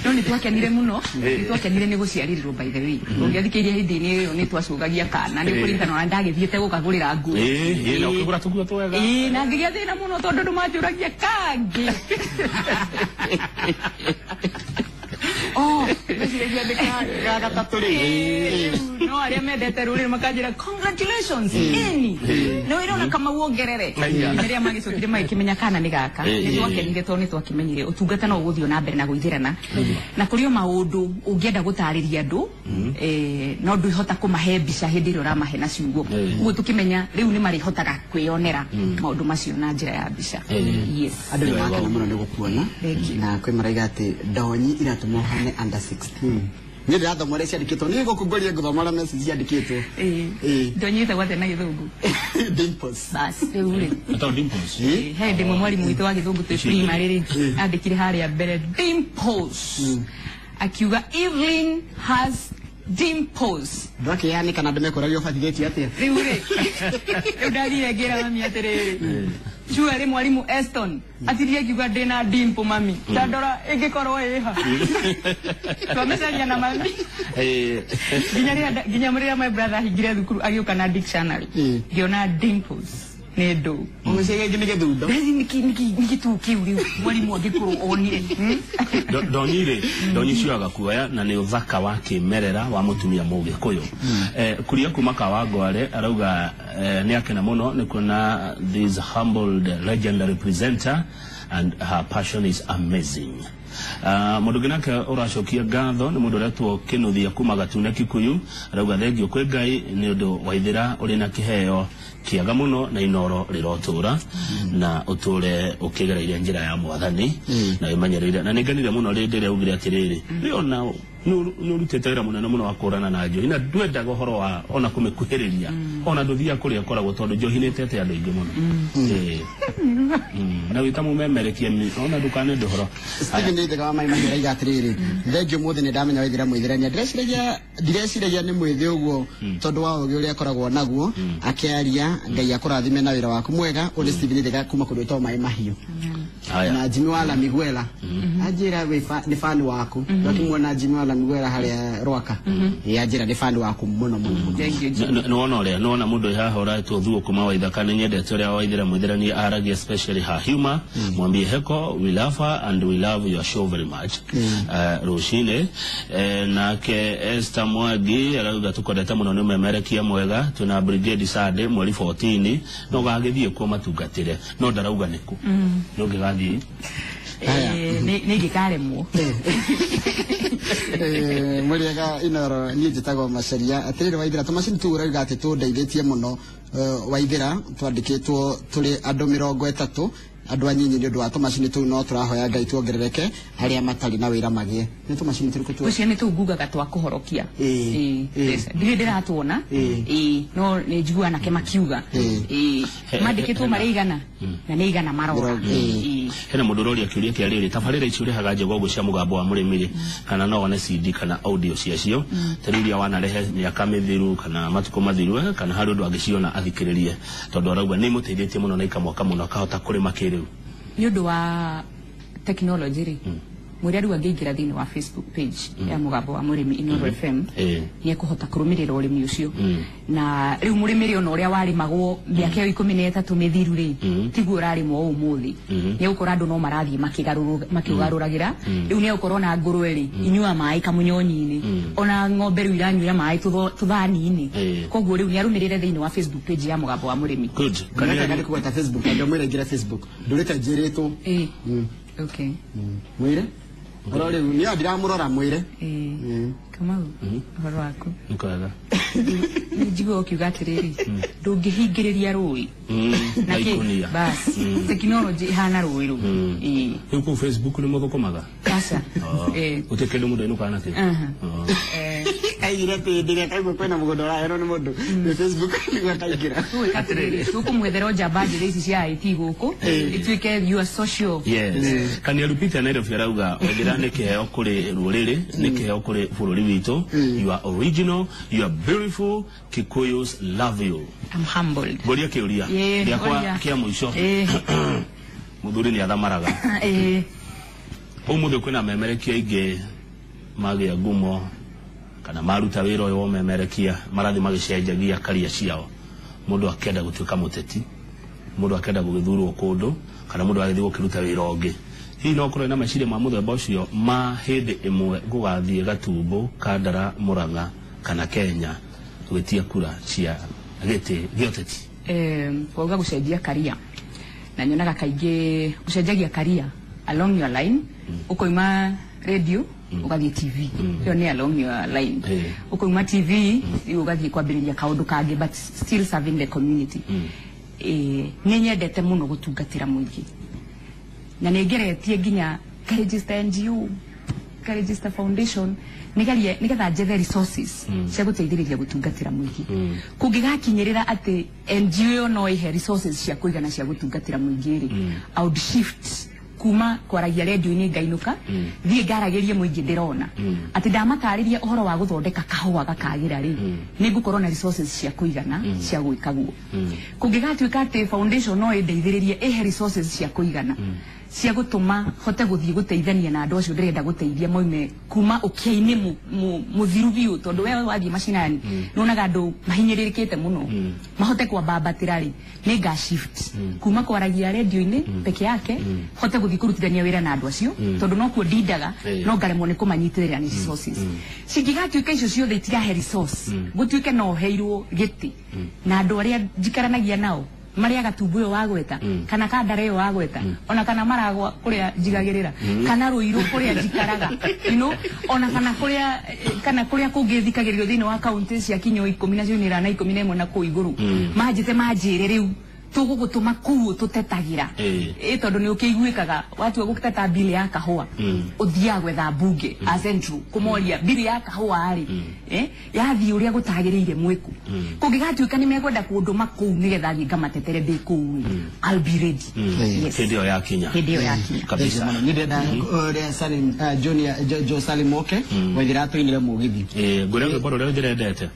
no nĩ twakenire mũno, nĩ twakenire nĩ gũciarĩrĩrwo. By the way, ũngĩathikĩrĩria hĩndĩ-inĩ ĩyo nĩ twacũgagia kana nĩ kũririkana ona ndagĩthiĩte gũkagũrĩra nguo. Na ũkĩgũra tũguo twega. Ĩĩ, na ngĩgĩa thĩna mũno tondũ andũ manjũragia kangĩ. Oh, ndeciragia nĩ ga gatatũ rĩ. No arĩa mendete rũrĩrĩ makanjĩra congratulations ĩni no ĩrona kama wongerere rĩrĩa magĩcokire magĩkĩmenya kana nĩ gaka nĩ twakenire tondũ nĩ twakĩmenyire ũtungata no ũgũthiĩ na mbere na gwĩthĩrana na kũrĩ o maũndũ ũngĩenda gũtarĩria andũ no ndwĩhota kũmahe mbica hĩndĩ ĩrĩa ũramahe na ciugo ũguo tũkĩmenya rĩu nĩ marĩhotaga kwĩyonera maũndũ macio na njĩra ya mbica. Yes. Andũ nĩ makena mũno nĩ gũkuona na kwĩ maraiga atĩ ndonyi iratũma ũhane under 16. Niĩ ndĩrathoma ũrĩa ciandĩkĩtwo niĩ gũkũ ngũria ngũthoma ũrĩa message ciandĩkĩtwo. Ndonyi ĩtagwo atĩa na gĩthũngũ? Dimples. Bas rĩu rĩ Ĩtagwo dimples. He ndĩ mwarimũ witũ wa gĩthũngũ twĩ primary rĩ andĩkire harĩa mbere dimples akiuga Evelyn has dimples. Ndakĩyanĩka na andũ mekũragia ũbatithĩtio atĩa. Rĩu rĩ rĩu ndathire ngĩra mami atĩrĩrĩ cua rĩ mwarimũ Eston atirie akiuga ndĩna dimple mami ndandora ĩngĩkorwo ĩha twamĩcaria na mami nginya rĩrĩa my brother ahingire thukuru agĩũka na dictionary ngĩona dimples nĩ ndũ ũgĩciria nĩ gĩthundo nĩ gĩtuu kĩu rĩu mwarimũ angĩkorwo onire. Ndonyi rĩ ndonyi cioyaga kuoya na nĩ ũthaka wa kĩmerera wa mũtumia mũgĩkũyũ. Kuria kuma Kawangware arauga nĩ akena mũno nĩ kuona this humbled legendary presenter and her passion is amazing. Mũndũ ũngĩ nake ũracokia ngatho nĩ mũndũ ũretwo Kĩnuthia kuma Gatune Kikuyu arauga thengio kwĩ Ngai nĩ ũndũ Waithĩra ũrĩ na kĩheo kĩega mũno na inoro rĩrotũra na ũtũre ũkĩgereire njĩra ya mwathani na wĩmenyereire na nĩngenire mũno rĩndĩ ĩrĩa augire atĩrĩrĩ rĩona nĩ ũrutĩte wĩra mũnene mũno wa kũrana na njohi na ndwendaga ũhoro wa ona kũmĩkuhĩrĩria ona ndũthiaga kũrĩa ĩkoragwo tondũ njohi nĩ ĩtete andũ aingĩ mũno. Na wĩta mũmemerekia ona ndũkanende ũhoro. Stephen Ndithiga wa Mai Mahiũ araiga atĩrĩrĩ thengio mũthĩ nĩ ndamenya Waithĩra Mũithĩrania ndireciria nĩ mwĩthĩ ũguo tondũ wa ũgĩ ũrĩa akoragwo naguo akĩaria Ngai akũrathime na wĩra waku mwega. Ũyũ nĩ Stephen Ndithiga kuma kũndũ gwĩtagwo Mai Mahiũ. Na Jimmy wa Lamiguela anjĩra nĩ fan waku ndakĩmuona Jimmy wa Lamiguela harĩa Rwaka anjĩra nĩ fan waku mũno mũno mũno. Nĩwona ũrĩa nĩwona mũndũ haha ũretwo Thuo kuma Waithaka nĩ nyendete ũrĩa Waithĩra Mũithĩrania aragia especially her humor. Mwambie heko we love her and we love your show very much. Rũcinĩ nake Esther Mwangi arauga tũkwendete mũno nĩ ũmemerekia mwega twĩna brigade Sunday mweri 14 no gagĩthiĩ kuo matungatĩre no ndarauga nĩkũ nĩ ũngĩgathiĩ nĩ ingĩkaremwo. Mũrĩega Inoro niĩ njĩtagwo Macaria atĩrĩrĩ Waithĩra tũmacini tũu ũrauga atĩ tũndeithĩtie mũno Waithĩra twandĩkĩtwo tũrĩ andũ 30 andũ anyinyi nĩ ũndũ wa tũmacini tũu no tũrahoya Ngai tuongerereke arĩa matarĩ na wĩra magĩe. Nĩ tũmacini tũrĩkũ tu? Tũcio nĩ tũu ngugaga twa kũhorokia. Ndirĩ ndĩratuona no nĩ njiguaga nake makiuga mandĩkĩtwo marĩ igana na nĩ igana marora. Hena mũndũ ũroria kĩũria kĩa rĩrĩ tabarĩra ici ũrehaga njogogo cia mũgambo wa mũrĩmi rĩ kana no one CD kana audio ciacio ta rĩu iria wanarehe mĩaka mĩthiru kana matukũ mathiru kana harĩ ũndũ angĩciona athikĩrĩrie tondũ arauga nĩ imũteithĩtie mũno na ikamwaka mũno akahota kũrĩma kĩrĩu. Nĩ ũndũ wa technology rĩ mũrĩa rĩu angĩingĩra thĩinĩ wa Facebook page ya mũgambo wa mũrĩmi Inoro FM nĩ ekũhota kũrũmĩrĩra ũrĩmi ũcio na rĩu mũrĩmĩre ona ũrĩa warĩmagwo mĩaka ĩyo 13 mĩthiru rĩ tiguo ũrarĩmwo ũmũthĩ nĩ ũgũkora andũ no marathiĩ makĩgarũragĩra rĩu nĩ ũgũkora ona ngũrwe rĩ inyua maĩ kamunyonyi-inĩ ona ng'ombe rĩu iranyuĩra maĩ tũthani-inĩ koguo rĩu nĩ arũmĩrĩre thĩinĩ wa Facebook page ya mũgambo wa mũrĩmi. Good. Kana nĩ kũgweta Facebook andũ mwĩre ingĩra Facebook ndũrĩte njĩrĩtwo. Okay. Mwĩre Oro rĩu nĩ ndiramũrora mwĩre. Kamau ũhoro waku nĩ kwega. Nĩ njiguaga ũkiuga atĩrĩrĩ ndũngĩhingĩrĩria rũĩ na ikũnia bas technology ihana rũĩ rũu. Rĩu kũu Facebook nĩ mũthũkũmaga? Aca. Gũtirĩ kĩndũ mũndũ ainũkaga nakĩo? Kaigire atĩ hĩndĩ ĩrĩa kaigua kwĩna mũgũnda ũraheanwo nĩ mũndũ nĩ Facebook nĩguo akaingĩra. Atĩrĩrĩ tũkũmwethera njamba njĩra ici cia IT gũkũ ituĩke your social. Yes. Kania Lupita Nairobi arauga Waithĩra nĩ kĩheo kũrĩ rũrĩrĩ nĩ kĩheo kũrĩ bũrũri witũ. You are original, you are beautiful, Kikuyus love you. I'm humbled. Ngoria kĩũria gĩakwa kĩa mũico. Mũthuri nĩ athamaraga. Ũmũthĩ kwĩna memerekia aingĩ magĩa ngumo kana maruta wĩra ũyũ wa ũmemerekia marathiĩ magĩcenjagia karia ciao. Mũndũ akenda gũtuĩka mũteti, mũndũ akenda gũgĩthurwo kũndũ kana mũndũ agĩthiĩ gũkĩruta wĩra ũngĩ. Hihi no ũkorwo na meciria ma mũthemba ũcio ma hĩndĩ ĩmwe gũgathiĩ Gatumbo, Kandara, Murang'a kana Kenya gwĩtia kura cia gĩtĩ gĩa ũteti? Wauga gũcenjia career, na nyonaga kaingĩ ũcenjagia career along your line. Ũkoima radio ũgathiĩ TV, ĩyo nĩ along your line. Ũkoima TV rĩu ũgathiĩ kwambĩrĩria kaũndũ kangĩ, but still serving the community. Nĩ nyendete mũno gũtungatĩra mũingĩ, na nĩ ngeretie nginya nkaregister NGO, nkaregister foundation, nĩgerie nĩgetha njethe resources cia gũteithĩrĩria gũtungatĩra mũingĩ. Kũngĩgakinyĩrĩra atĩ NGO ĩyo no ĩhe resources cia kũigana cia gũtungatĩra mũingĩ rĩ, I would shift kuma kwaragia redio-inĩ, ngainũka thiĩ ngaragĩrie mũingĩ. Ndĩrona atĩ ndamatarĩria ũhoro wa gũthondeka kahũa gakagĩra rĩ, nĩ ngũkorwo na resources cia kũigana cia gwĩka guo. Kũngĩgatuĩka atĩ foundation no ĩndeithĩrĩrie, ĩhe resources cia kũigana cia gũtũma hote gũthiĩ gũteithania na andũ acio ndĩrenda gũteithia moime kuma ũkĩa-inĩ mũthiru biũ, tondũ we wathiĩ macinani nĩwonaga andũ mahinyĩrĩrĩkĩte mũno, mahote kwambambatĩra rĩ, nĩ nga shift kuma kwaragia redio-inĩ peke yake, hote gũthiĩ kũrutithania wĩra na andũ acio, tondũ nokuo ndindaga. No ngaremwo nĩ kũmanyitĩrĩra nĩ resources. Cingĩgatuĩka icio ciothe itirahe resource, gũtuĩke no heirwo gĩtĩ na andũ arĩa njikaranagia nao marĩa Gatumbu ĩyo wagweta, kana Kandara ĩyo wagweta, ona kana Maragwa kũrĩa njigagĩrĩra, kana Rũirũ kũrĩa njikaraga, ona kana kũrĩa kana kũrĩa kũngĩ thikagĩrĩrio thĩinĩ wa kaunti cia kinyo 10 na cionĩra na 11 na kũu igũrũ, manjĩte manjĩre rĩu tũgũgũtũma kũu tũtetagĩra. Ĩ tondũ nĩ ũkĩiguĩkaga watua gũteta bili ya kahũa, ũthiaga gwetha mbunge a Central kũmoria bili ya kahũa rĩ, yathiĩ ũrĩa gũtagĩrĩire mwĩku. Kũngĩgatuĩka nĩ mekwenda kũndũma kũu nĩgetha thiĩ ngamatetere ndĩ kũu rĩ, I'll be ready. Yes. Hĩndĩ ĩyo yakinya. Hĩndĩ ĩyo yakinya. Kabisa. Nĩ ndĩrenda ũrĩa Salim, Junior Joe Salim oke Waithira atũinĩre mũgithi. Ngũrĩa rwĩmbo rũrĩa ndĩrendete.